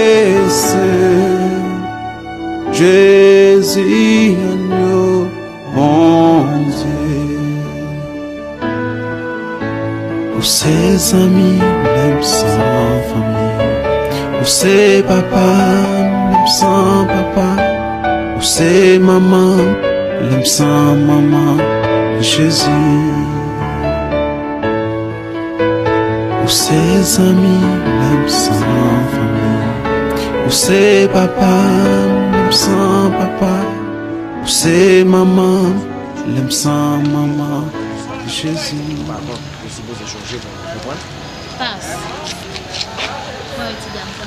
sen, Jezi, agno Bondye. Ou se zanmi m lè m san fanmi. Ou se papa m lè m san papa. Ou se manman m lè m san manman. Jezi. Ou se zanmi m lè m san fanmi. Ou se papa m lè m san papa. Ou se manman m lè m san manman. Jezi. Patwon, ou sipoze chonje mwen, ou konprann? Pas. Mwen wè ti dam sa.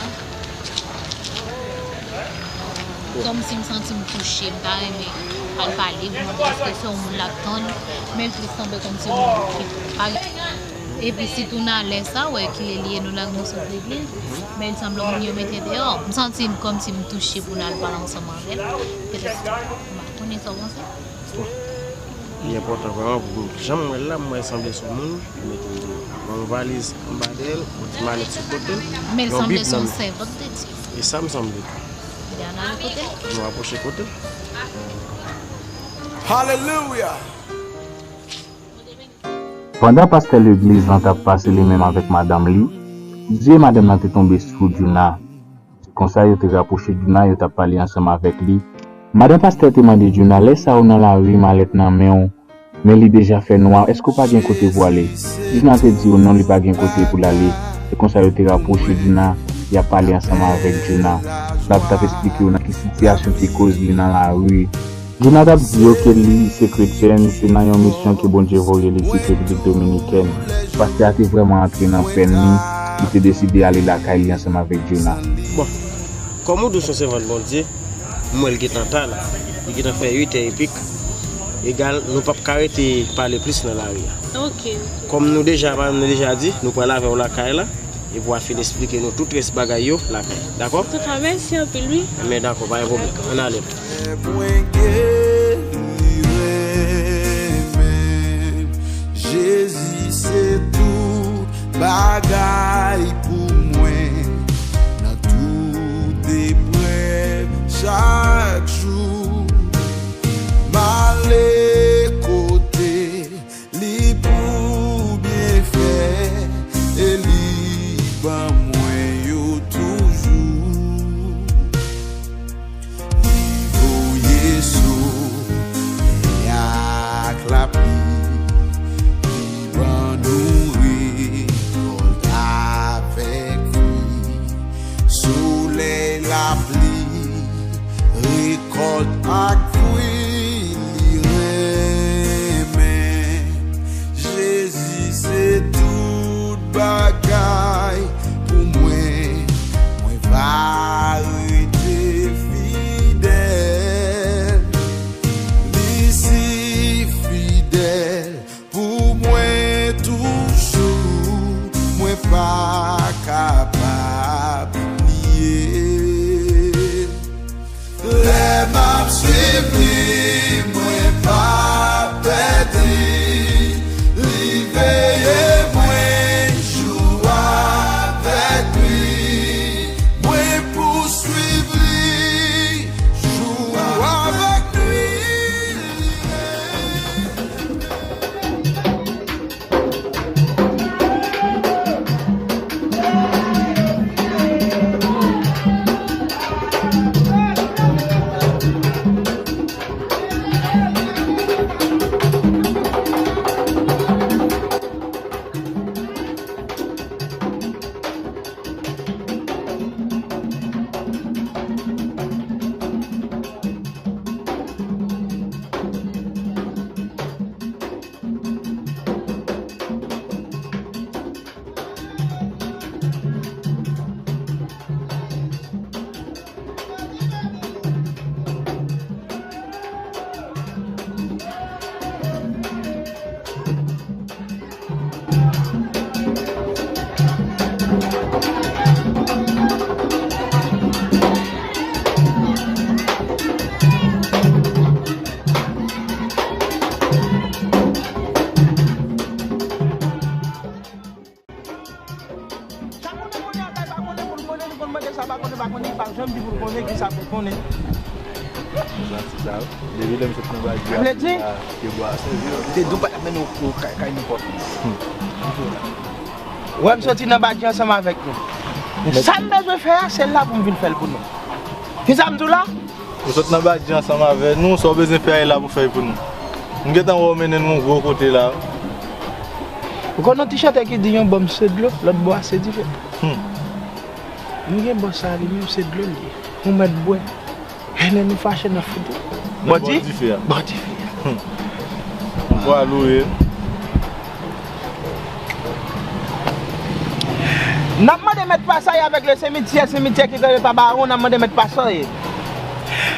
Kòmsi m santi m touche, m ta renmen al pale, m mande èske se yon moun l ap tann, men l plis sanble kòmsi yon moun ki pa. Epi sitou nan lè sa, wè ki lè li ye, nou la nou sot legliz, men l sanble yon moun yo mete deyò. M santi m kòmsi m touche pou n al pale ansanm avè l. Petèt, m pa konnen sa w panse. Bon, li enpòtan vrèman pou nou. Jan m wè l la, m wè l sanble se yon moun ki mete l deyò. Yon valiz anba dèyè l, yon ti malèt sou kote l, yon bib nan men l. Men l sanble se yon sèvant de Dye. E sa m sanble tou. Li al ale kote l. Nou apwoche kote l. Alelouya! Pandan pastè legliz lan t ap pase li menm avèk madanm li, zye madanm nan te tonbe sou Djouna. Se konsa yo te rapwoche Djouna, yo t ap pale ansanm avèk li. Madan pastè te mande Djouna, "Lè sa ou nan lari, malèt nan men w, men li deja fè nwa, èske w pa gen kote pou w ale?" Djouna te di yo non, li pa gen kote pou l ale. Se konsa yo te rapwoche Djouna, y ap pale ansanm avèk Djouna. L ap t ap esplike yo nan ki sitiyasyon ki koz li nan lari. Djouna t ap di yo ke li se kretyèn, se nan yon misyon ke Bondye voye li kite Repiblik Dominikèn. Pastè a te vrèman antre nan pèn li, li te deside ale lakay li ansanm avèk Djouna. Bon, kòm ou di w se yon sèvant Bondye, m wè l gentan ta la. Li gentan fè uit è epik. Egal, nou p ap ka rete pale plis nan lari a. Ok. Kòm nou deja, nou deja di, nou pral avè w lakay la. Epi w a fin esplike nou tout rès bagay yo lakay. Dakò? Antouka, mèsi anpil, wi. Men dakò, pa gen pwoblèm. Ann ale. Mwen gen li renmen. Jezi se tout bagay pou mwen. Nan tout eprèv, chak jou, m ale kote li pou byen fè, e li ban mwen yo toujou. Li Ak fwi li renmen. Jezi se tout bagay pou mwen. Mwen va rete fidèl. Li si fidèl. Pou mwen toujou, mwen pa kapab bliye. Lè m ap swiv li, mwen pa pèdi. Li veye mwen jou avèk li. Mwen pouswiv li jou avèk li. Sa konnen konnen a kay pa konnen pou l konnen, li konn mande sa pa konnen, pa konnen, li pa janm di pou l konnen ki sa pou l konnen. Sa se sa, wi. Depi lè m sot nan Badji a, vle di, a, ke bwa a sèvi, wi. Te di w pa t ap mennen w, w kay, kay nenpòt moun. Wè m soti nan Badji ansanm avèk nou. Sa m bezwen fè a, se la pou m vin fè l pou nou. Ki sa m di w la? Ou sot nan Badji ansanm avè nou, sa w bezwen fè a, e la pou fè l pou nou. M gentan wè w mennen nou yon gwo kote la. Ou konn yon ti chante ki di yon bò m se dlo, lòt bò a se dife. Hmm. M gen bò sa li menm se dlo l ye. Ou mèt bwè. E lè nou fache n ap fout ou. Bò di? Bò dife a. Bò dife a. Hmm. Bò a loure. N ap mande mèt Pasay avèk le simityè, simityè ki rele pa Bawon, n ap mande mèt Pasay.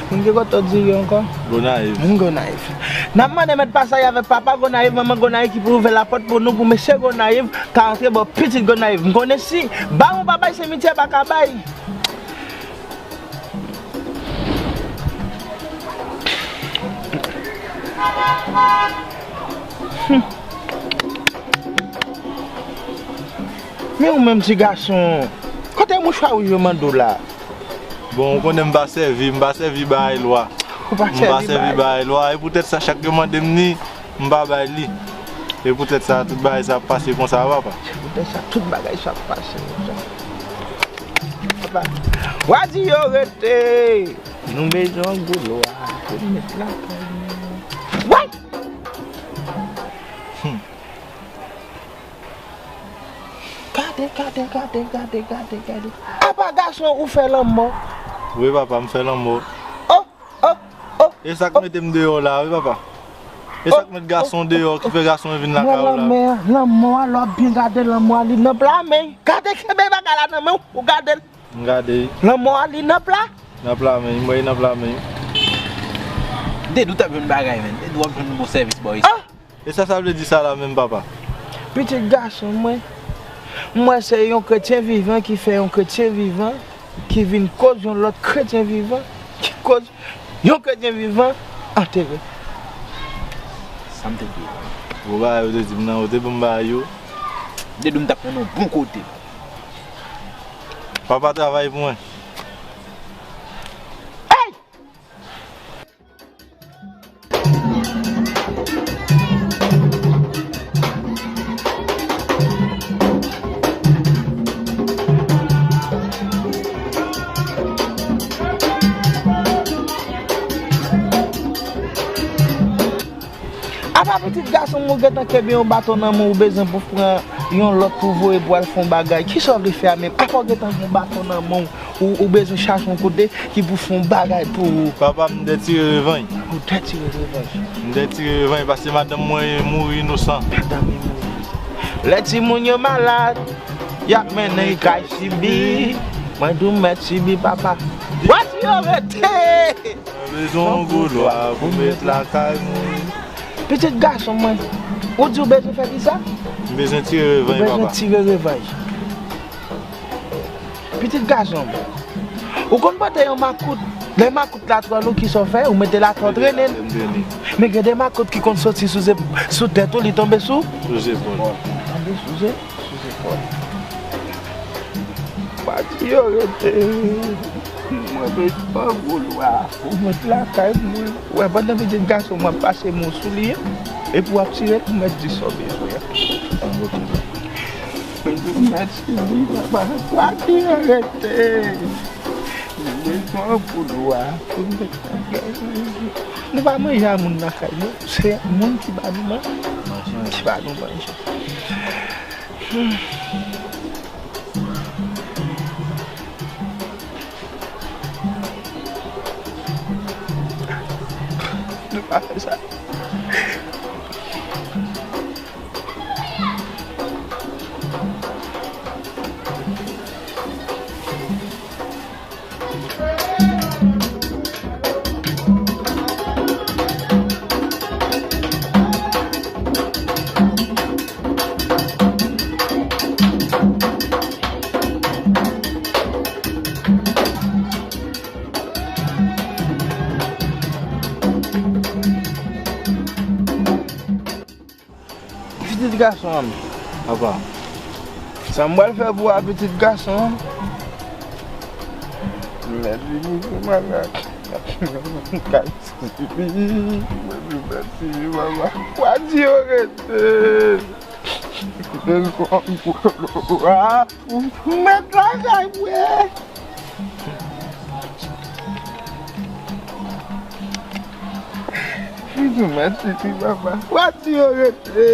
Moun ki kote w di ankò? Gonayiv. Moun Gonayiv. N ap mande mèt Pasay avèk papa Gonayiv, manman Gonayiv ki pou ouvè lapòt pou nou, pou mesye Gonayiv ka antre bò pitit Gonayiv. M konnen si Bawon pa bay, simityè pa ka bay. Hmm. Men ou menm ti gason, kote mouchwa wouj yo mande w la? Bon, ou konnen m pa sèvi, m pa sèvi bagay lwa. Ou pa sèvi bagay lwa, e poutèt sa chak yo mande m ni, m pa bay li. E poutèt sa, tout bagay sa ap pase konsa, papa. Se poutèt sa, tout bagay sa ap pase konsa. Papa, w a di yo rete. Nou bezwen gwo lwa pou n met lakay nou. Wè! Hmm. Gade, gade, gade, gade, gade, gade. Apa gason ou fè lanmò? Wi, papa, m fè lanmò. Oh, oh, oh. E sa k mete m deyò la, wi, papa. E sa k met gason deyò, ki fè gason yo vin lakay ou la. Lanmò a, lanmò a, lè w ap byen gade lanmò a, li nan pla men. Gade, kenbe bagay la nan men w, ou gade l. M gade. Lanmò a, li nan pla. Nan pla men, m wè nan pla men. Dedou t ap jwenn bagay, menn. Dedou ap jwenn bon sèvis, bò. Ah! E sa sa vle di sa la menm, papa? Pitit gason mwen, m wè se yon kretyen vivan ki fè yon kretyen vivan ki vin koz yon lòt kretyen vivan ki koz yon kretyen vivan antere. Sa m te di. Gwo bagay yo te di m nan, yo te ban m bagay yo. Dedou m t ap nan yon bon kote. Papa travay pou mwen. Hey! Apa pitit gason m ou gentan kenbe yon baton nan men w, ou bezwen pou pran Yon lòt pou voye pou al fè yon bagay. Kisa w vle fè a menm? Apa w gentan gen yon baton nan men w, ou, ou bezwen chache yon kote ki pou fè yon bagay pou ou. Papa, m dètire revanj. Ou dètire revanj. M dètire revanj paske madanm mwen mouri inosan. Madanm li mouri inosan. Lè timoun yo malad, y ap mennen kay Sibi. Mwen tou mèt Sibi, papa. Wati yo rete! Mwen bezwen yon gwo lwa pou met lakay mwen. Pitit gason mwen, ou di w bezwen fè kisa? M bezwen tire revanj, papa. Ou bezwen tire revanj. Pitit gason m, ou konn pote yon makout. Lè makout la twò lou, kisa w fè? Ou mete l atè, w trennen l. Men gen de makout ki konn soti sou zep-, sou tèt ou, li tonbe sou? Sou zepòl. Tonbe sou ze-, sou zepòl. Pati yo rete. Mwen bezwen yon gwo lwa pou met lakay mwen. Ou wè, pandan pitit gason mwen ap pase mo sou li an, epi w ap tire l, ou mèt di sa w bezwen an. Mwen di w mèsi wi, papa. Pati yo rete. Mwen bezwen yon gwo lwa pou met lakay mwen. Nou pa manje a moun lakay nou, se moun ki ba nou manje. Ki ba nou manje. Nou pa fè sa. Pitit gason an m. Papa. Sa m pral fè pou w a, pitit gason an m. Mèt vini pou malad. Kay Sibi. Mèt Sibi, papa. Pati yo rete. Mèt lakay mwen. Jezi, mèsi, wi, papa. Pati yo rete.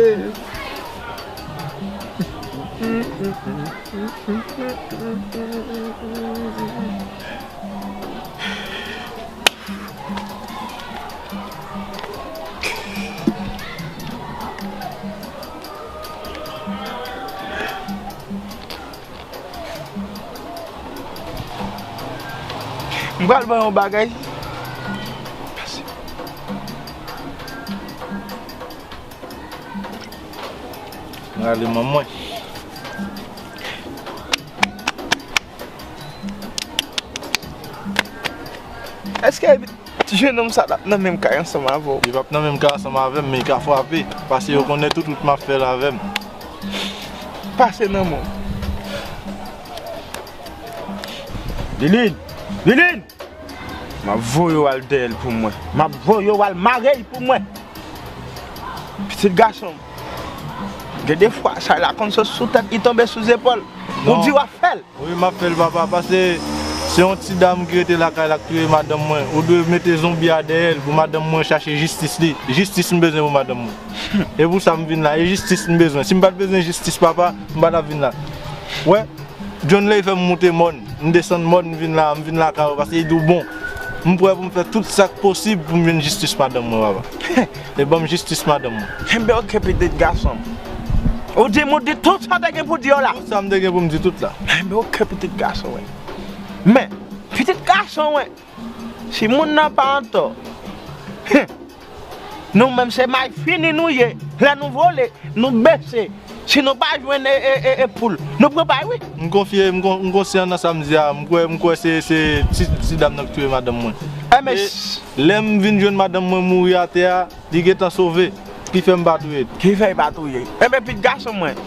M pral ban yon bagay. Rale manman. Èske ti jenòm sa t ap nan menm kay ansanm avè w? Li p ap nan menm kay ansanm avè m, men li ka frape, paske yo konnen tout wout m ap fè l avè m. Pase nan men w. Lilin! Lilin! M ap voye w al dèyè l pou mwen. M ap voye w al mare l pou mwen. Pitit gason m. Gen de fwa, sa la konn sot sou tèt, li tonbe sou zepòl. Ou di w ap fè l. Wi, m ap fè l, papa, paske se yon ti dam ki rete lakay la k touye madanm mwen. Ou dwe mete zonbi a dèyè l pou madanm mwen chache jistis li. Jistis m bezwen pou madanm mwen. E pou sa m vin la, e jistis m bezwen. Si m pa t bezwen jistis, papa, m pa t ap vin la. Wè, John Ley fè m moute mòn, m desann mòn, m vin la, m vin lakay ou, paske li di w bon. M prè pou m fè tout sa k posib pou m jwenn jistis madanm mwen, papa. E ban m jistis madanm mwen. Enben, oke, pitit gason m. Ou di m, ou di tout sa w te gen pou di yo la. Tout sa m te gen pou m di tout la. Enben, oke, pitit gason mwen. Men, pitit gason mwen, si moun nan pa antò, nou menm se may fini nou ye. Lè nou vole, nou bese. Si nou pa jwenn e, e, e, e poul, nou pran pay, wi. M konfye, m kon-, m konsyan nan sa m di a. M kwè, m kwè se, se ti, ti dam nan k touye madanm mwen. Enben, e lè m vin jwenn madanm mwen mouri atè a, li gentan sove. Ki fè m pa touye l. Ki fè l pa touye l. Enben, pitit gason mwen,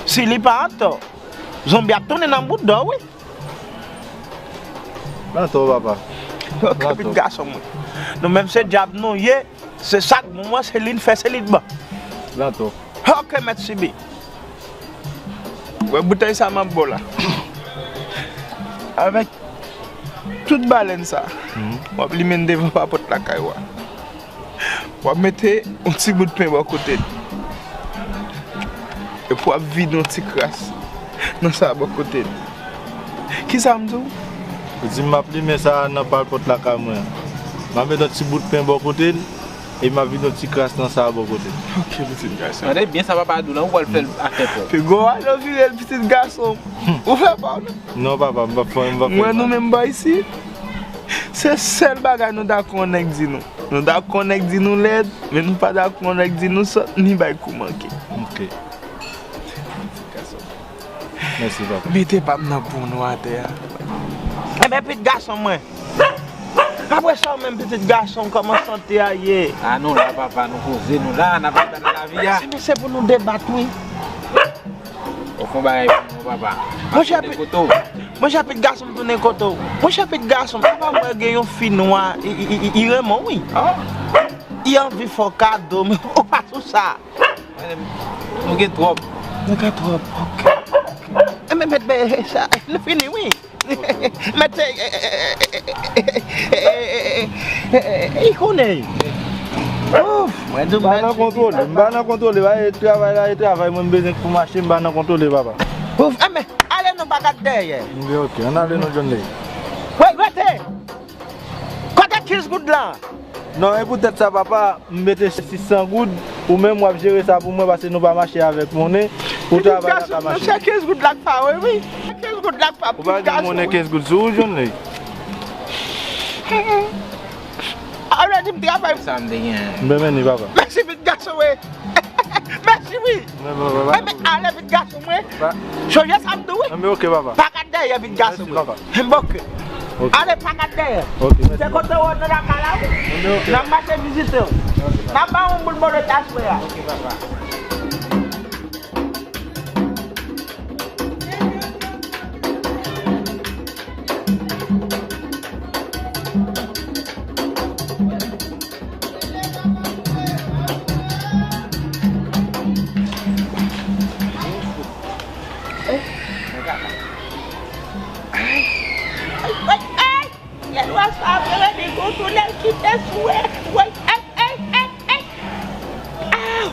si li pa antò, zonbi ap tounen nan bout do, wi. Lan to, papa. Oke, pitit gason mwen. Nou menm se dyab nou ye, se sa k bon an, se li n fè, se li n ban. Lan to. Oke, mèt Sibi. Wè boutèy sa m ap ba w la. Avèk tout balèn sa, w ap limen devan papòt lakay ou a. W ap mete yon ti bout pen bò kote l. Epi w ap vide yon ti kras nan sa bò kote l. Kisa m di w? Ou di m m ap limen sa nan pal pòt lakay mwen an. M ap met yon ti bout pen bò kote l, e m ap vide yon ti kras nan sa bò kote l. Ok, pitit gason. Tande byen sa papa di w lan, ou pral fè l atè kò. Piga w ale w vire l, pitit gason. Ou fè pa w non. Non, papa, m p ap fè, m p ap fè. Mwen, nou menm bò isi, se sèl bagay nou dakò yon nèg di nou. Nou dakò yon nèg di nou lèd, men nou pa dakò yon nèg di nou sòt, ni bay kou manke. Ok. Mèsi, papa. Mete pa m nan pou nou atè a. Enben, pitit gason mwen. Apre sa, ou menm, pitit gason, kòman sante a ye? A, nou la, papa, nou poze, nou la, n ap debat nan lavi a. Se, men se pou nou debat, wi. Ou fè yon bagay pou nou, papa. Monchè, pi- Kote w? Monchè, pitit gason m tounen kote w. Monchè, pitit gason m, apa mwen gen yon fi nwa, i, i, i, i, i renmen w, wi. Ah. I anvi fè w kado, men ou pa sou sa. Nou gen twòp. Nou gen twòp, ok. Enben, mèt, ben, sa, nou fini, wi. Mèt, e, e, e, e, e, e, e, e, e, e, e, e, konnen. Ouf, mwen di w mèt. M pa nan kontwole, m pa nan kontwole, ba, e travay la, e travay, mwen m bezwen pou mache, m pa nan kontwole, papa. Ouf, enben, ale nou pa gad dèyè. Enben, ok, ann ale nou jwenn li. Wi, rete! Kote kenz goud lan? Non, e poutèt sa, papa, m mete sis san goud, ou menm w ap jere sa pou mwen, paske nou pa mache avèk monnen, pou travay la ka mache. Monchè, kenz goud la k pa w, wi. Kenz goud la k pa w. Ou pa gen monnen kenz goud sou ou, jwenn li. A vle di m travay. Sa m te gen. M renmen li, papa. Mèsi, pitit gason, wi. Mèsi, wi. Enben, ale, pitit gason mwen. Sonje sa m di w, wi. Enben, ok, papa. Pa gad dèyè, pitit gason mwen. Mèsi, papa. Enben, ok. Ok. Ale, pa gad dèyè. Ok, mèsi, papa. Se kote w nan lakay la, wi. Enben, ok. N ap mache vizite w. Ok, papa. N ap ba w yon boul bò de tas mwen a. Ok, papa. Ay, ay, ay! Lè lwa sa ap rele li gon tonèl ki te sou e. Woy, ay, ay, ay, ay! Aw!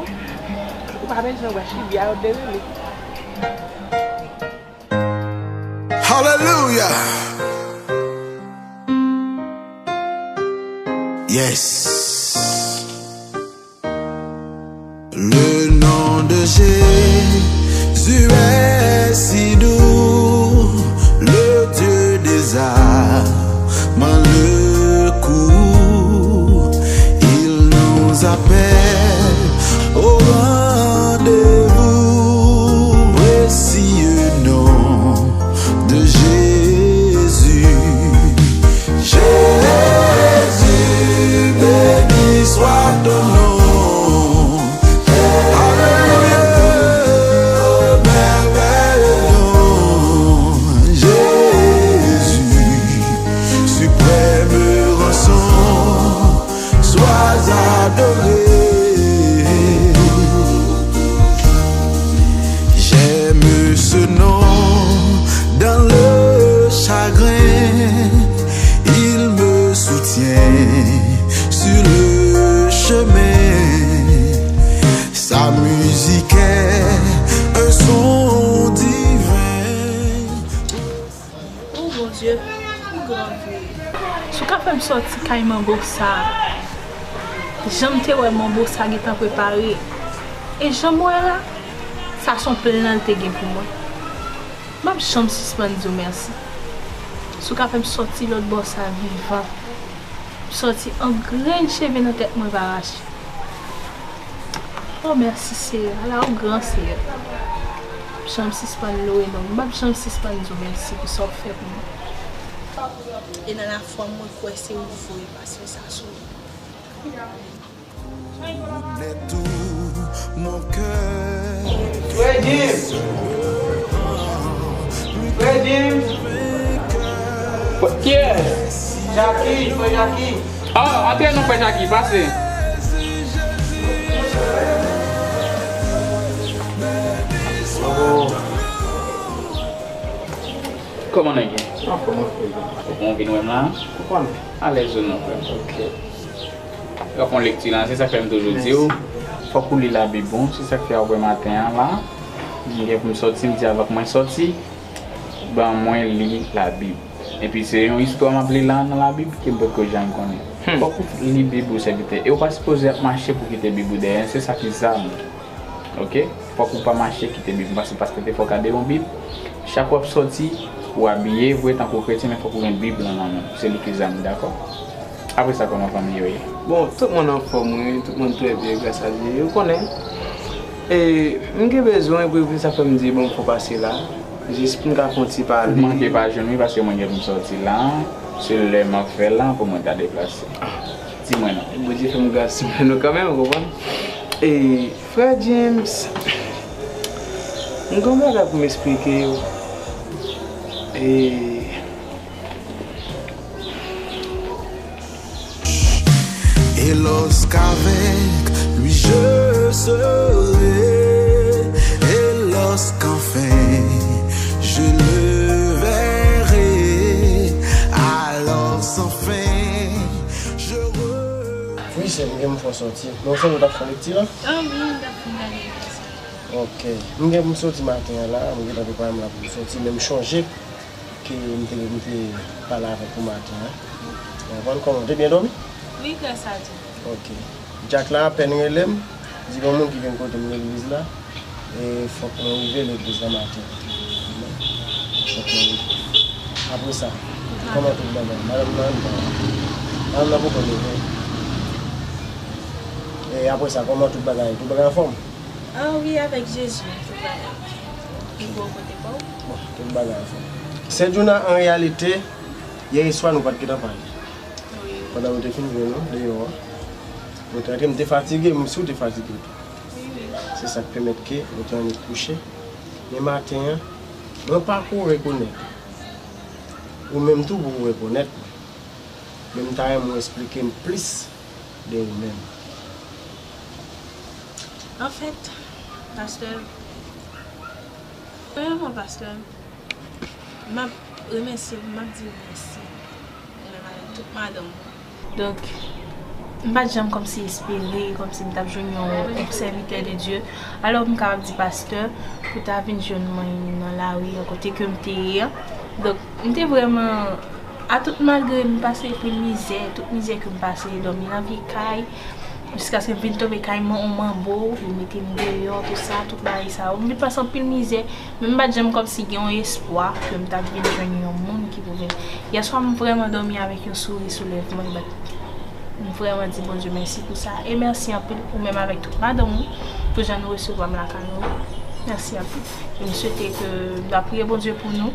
Ou pa bezwen wè chibya yo derele. Hallelujah. Yes. Le nom de Jésus est si doux, le Dieu des armes le court. Il nous appelle au rendez-vous, précieux nom de Jésus. Jésus, béni soit ton nom. Alléluia, merveilleux nom. Jésus, suprême rançon. Sois adoré. J'aime ce nom dans le chagrin, il me soutient sur le chemin. Sa musique est un son divin. O Bondye, ou gran vre. Si w ka fè m sòti kay manbo sa, jan m te wè manbo sa gentan prepare, e jan m wè la, sa se yon plan l te gen pou mwen. M p ap janm sispann di w mèsi. Si w ka fè m sòti lòt bò sa vivan, m sòti an grenn cheve nan tèt mwen pa rache. Oh, mèsi, Seyè. Ala ou gran, Seyè. M p ap janm sispann lwe non w. M p ap janm sispann di w mèsi pou sa w fè pou mwen. E nan lafwa m, mwen kwè se ou vre, paske sa sou ou. Ou nèt tou mon kè. Frè Jim! Frè Jim! Kiyès? Jackie, frè Jackie. Ah, antre non, frè Jackie, pase. Oh. Kòman nèg ye? Anfòm, anfòm. Ou bon vin wè m la? Ou konnen. Alèz ou non, frè m. Ok. Yo fè yon lekti la, se sa k fè m toujou di w. Mèsi. Fòk ou li Labib, bon, se sa k fè apre maten an la, m gen pou m sòti, m di avan mwen sòti, ban mwen li Labib. Epi se yon istwa m ap li la nan Labib ke m potko janm konnen. Fòk ou li Bib ou, sèvitè. E ou pa sipoze ap mache pou kite Bib ou dèyè, se sa ki zam ou. Oke? Fòk ou pa mache kite Bib ou, paske pastè te fè w kado yon Bib. Chak w ap sòti, ou abiye vre tankou kretyen, men fòk ou gen Bib lan nan men w. Se li ki zam ou, dakò? Apre sa, kòman fanmi yo ye? Bon, tout moun anfòm, wi. Tout moun trè byen, gras a Dye. Ou konnen, e, m gen bezwen, epi sa fè m di, bon, m fè pase la. Jis pou m ka fè yon ti pale. Ou manke pa jwenn, wi, paske mwen gen pou m sòti la. Se lè m ap fè la pou mwen ta deplase. Di mwen non. Bondye fè m gras sou nou kanmenm, ou konprann? E, frè James, m gen yon bagay pou m eksplike w. E, Et lorsqu'avec lui je serai, et lorsqu'enfin je le verrai, alors enfin je re- Wi, sè, m gen pou m fè w sòti. Men w sonje w t ap fè lekti la? Ah wi, m t ap fin gade lekti sa. Ok. M gen pou m sòti maten an la, m gentan prepare m la pou m sòti, men m chonje ke m te, m te pale avèk ou maten an. Ou konprann kòman? Ou te byen dòmi? Wi, gras a Dye. Ok. Jack la apèn rele m, di gen yon moun ki vin kote m legliz la, e fòk mwen rive legliz la maten. Fòk mwen rive. Apre sa, kòman tout bagay? Madanm nan anndan? Madanm nan poko leve. E apre sa, kòman tout bagay? Tout bagay anfòm? Ah wi, avèk Jezi, tout bagay. Li bò kote pa w. Bon, tout bagay anfòm. Sè Djouna, an reyalite, yè swa nou pa t gentan pale. Wi. Pandan nou te fin jwenn nou deyò a, nou te rantre, m te fatige, m si w te fatige tou. Wi, wi. Se sa k pèmèt ke nou te annik kouche. Men maten an, mwen pa ko rekonèt ou. Ou menm tou pou w rekonèt mwen. Men m ta renmen w eksplike m plis de ou menm. Anfèt, pastè, premyèman, pastè, m ap remèsye w, m ap di w mèsi, ou menm avèk tout madanm ou. Donk, m pa t janm kòmsi espere, kòmsi m t ap jwenn yon, yon sèvitè de Dye. Alò, m kapab di pastè, pou ta vin jwenn mwen nan lari an, kote ke m te ye an. Donk, m te vrèman, a tout malgre m pase anpil mizè, tout mizè ke m pase, dòmi nan vye kay, jiskaske m vin tonbe kay man-, on manbo, yo mete m deyò, tout sa, tout bagay sa yo. M vin pase anpil mizè, men m pa t janm kòmsi gen yon espwa ke m t ap vin jwenn yon moun ki pou vin. Yèswa, m vrèman dòmi avèk yon souri sou lèv mwen, but m vrèman di Bondye mèsi pou sa. E mèsi anpil, ou menm avèk tout madanm ou, pou jan nou resevwa m lakay nou. Mèsi anpil. E m swete ke, m ta priye Bondye pou nou,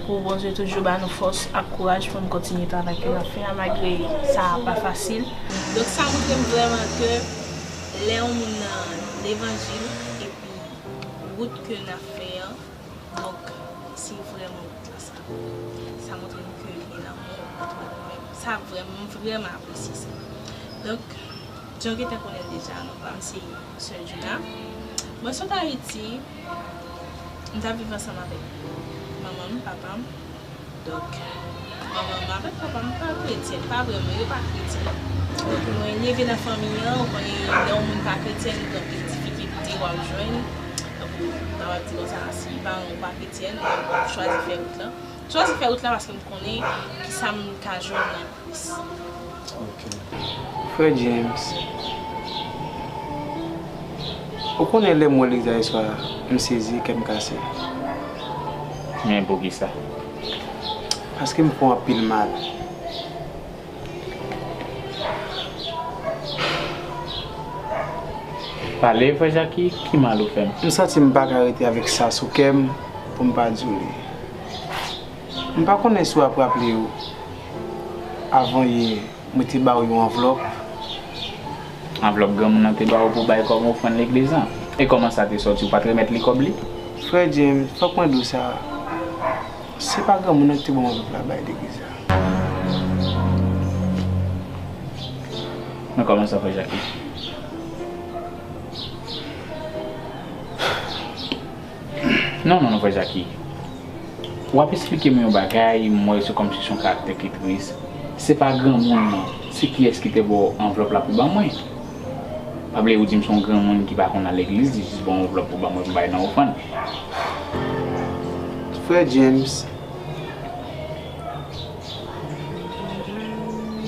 pou Bondye toujou ba nou fòs ak kouraj pou n kontinye travay ke n ap fè a, malgre sa pa fasil. Donk, sa montre m vrèman ke lè yon moun nan levanjil, epi wout ke n ap fè an, donk, se vrèman wout la sa. Sa montre m ke li gen lanmou pou mwen. Sa vrèman, m vrèman apresye sa. Donk, jan w gentan konnen l deja, non pa m se Sè Djouna. Mwen sot Ayiti, m t ap viv ansanm avèk manman m, papa m. Donk, manman m avèk papa m pa kretyen, pa vrèman, yo pa kretyen. Donk, mwen leve nan fanmi an, ou konnen, lè yon moun pa kretyen, gen anpil difikilte w ap jwenn. Tankou, m kapab di konsa, si paran w pa kretyen, m chwazi fè wout lan. M chwazi fè wout la paske m konnen kisa m ka jwenn nan plis. Ok. Frè James, ou konnen lè m wè w legliz la yèswa, m sezi, kè m kase. Men poukisa? Paske m fè w anpil mal. Pale, frè Jaki, ki mal ou fè m? M santi m pa ka rete avèk sa sou kè m pou m pa di w li. M pa konnen si w ap raple w, avan yè, mwen te ba w yon anvlòp. Anvlòp granmoun nan te ba w pou bay kòm ofrann legliz lan? E kòman sa te sòti, ou pa t remèt li kòb li? Frè James, fòk mwen di w sa. Se pa granmoun nan ki te ban m anvlòp la bay legliz la. Men kòman sa, frè Jaki? Non, non, non, frè Jaki. W ap esplike m yon bagay, m wè se kòmsi se yon karaktè ki tris. Se pa granmoun nan. Se kiyès ki te ba w anvlòp la pou ban mwen? Pa bliye ou di m se yon granmoun ki pa konn al legliz, li jis ba w yon anvlòp pou ban mwen pou m bay nan ofrann. Frè James,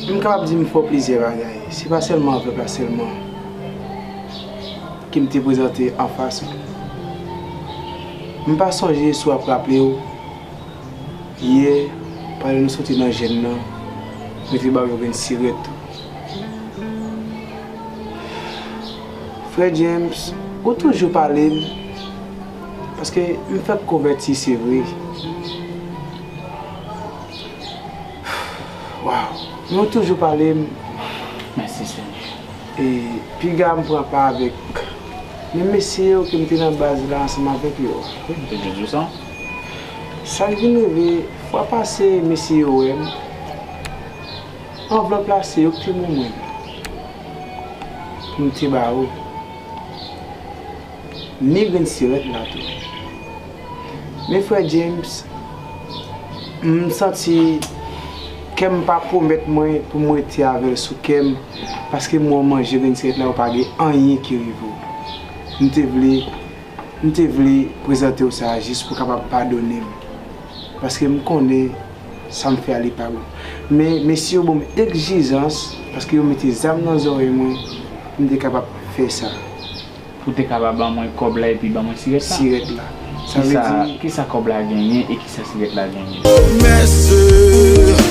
m kapab di m fè w plizyè bagay. Se pa sèlman anvlòp la sèlman ke m te prezante anfas ou. M pa sonje si w ap raple w, yè, pandan nou soti nan jèn nan, mwen te ba w yon grenn sirèt tou. Frè James, ou toujou pale m, paske m fèk konvèti, se vre. Waw, men ou toujou pale m. Mèsi, Senyè. E piga m pran pa avèk menm mesye yo ke m te nan baz la ansanm avèk yo a. Ou te jis di w sa? Sa k vin rive, fwa pase mesye yo wè m, anvlòp la se yo ki te ban mwen l pou m te ba ou. Ni grenn sirèt la tou. Men frè James, m santi kè m pa pwomèt mwen pou m rete avè l sou kè m, paske m wè w manje grenn sirèt la, ou pa gen anyen ki rive w. M te vle, m te vle prezante w sa jis pou w kapab padone m, paske m konnen sa m fè a li pa bon. Men mesye yo ban m egzijans, paske yo mete zam nan zòrèy mwen pou m te kapab fè sa. Pou te kapab ban mwen kòb la epi ban mwen sirèt la. Sirèt la. Sa vle Kisa, di, kisa kòb la genyen e kisa sirèt la genyen? Mes sœurs,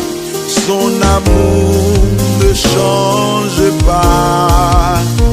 son amour ne change pas.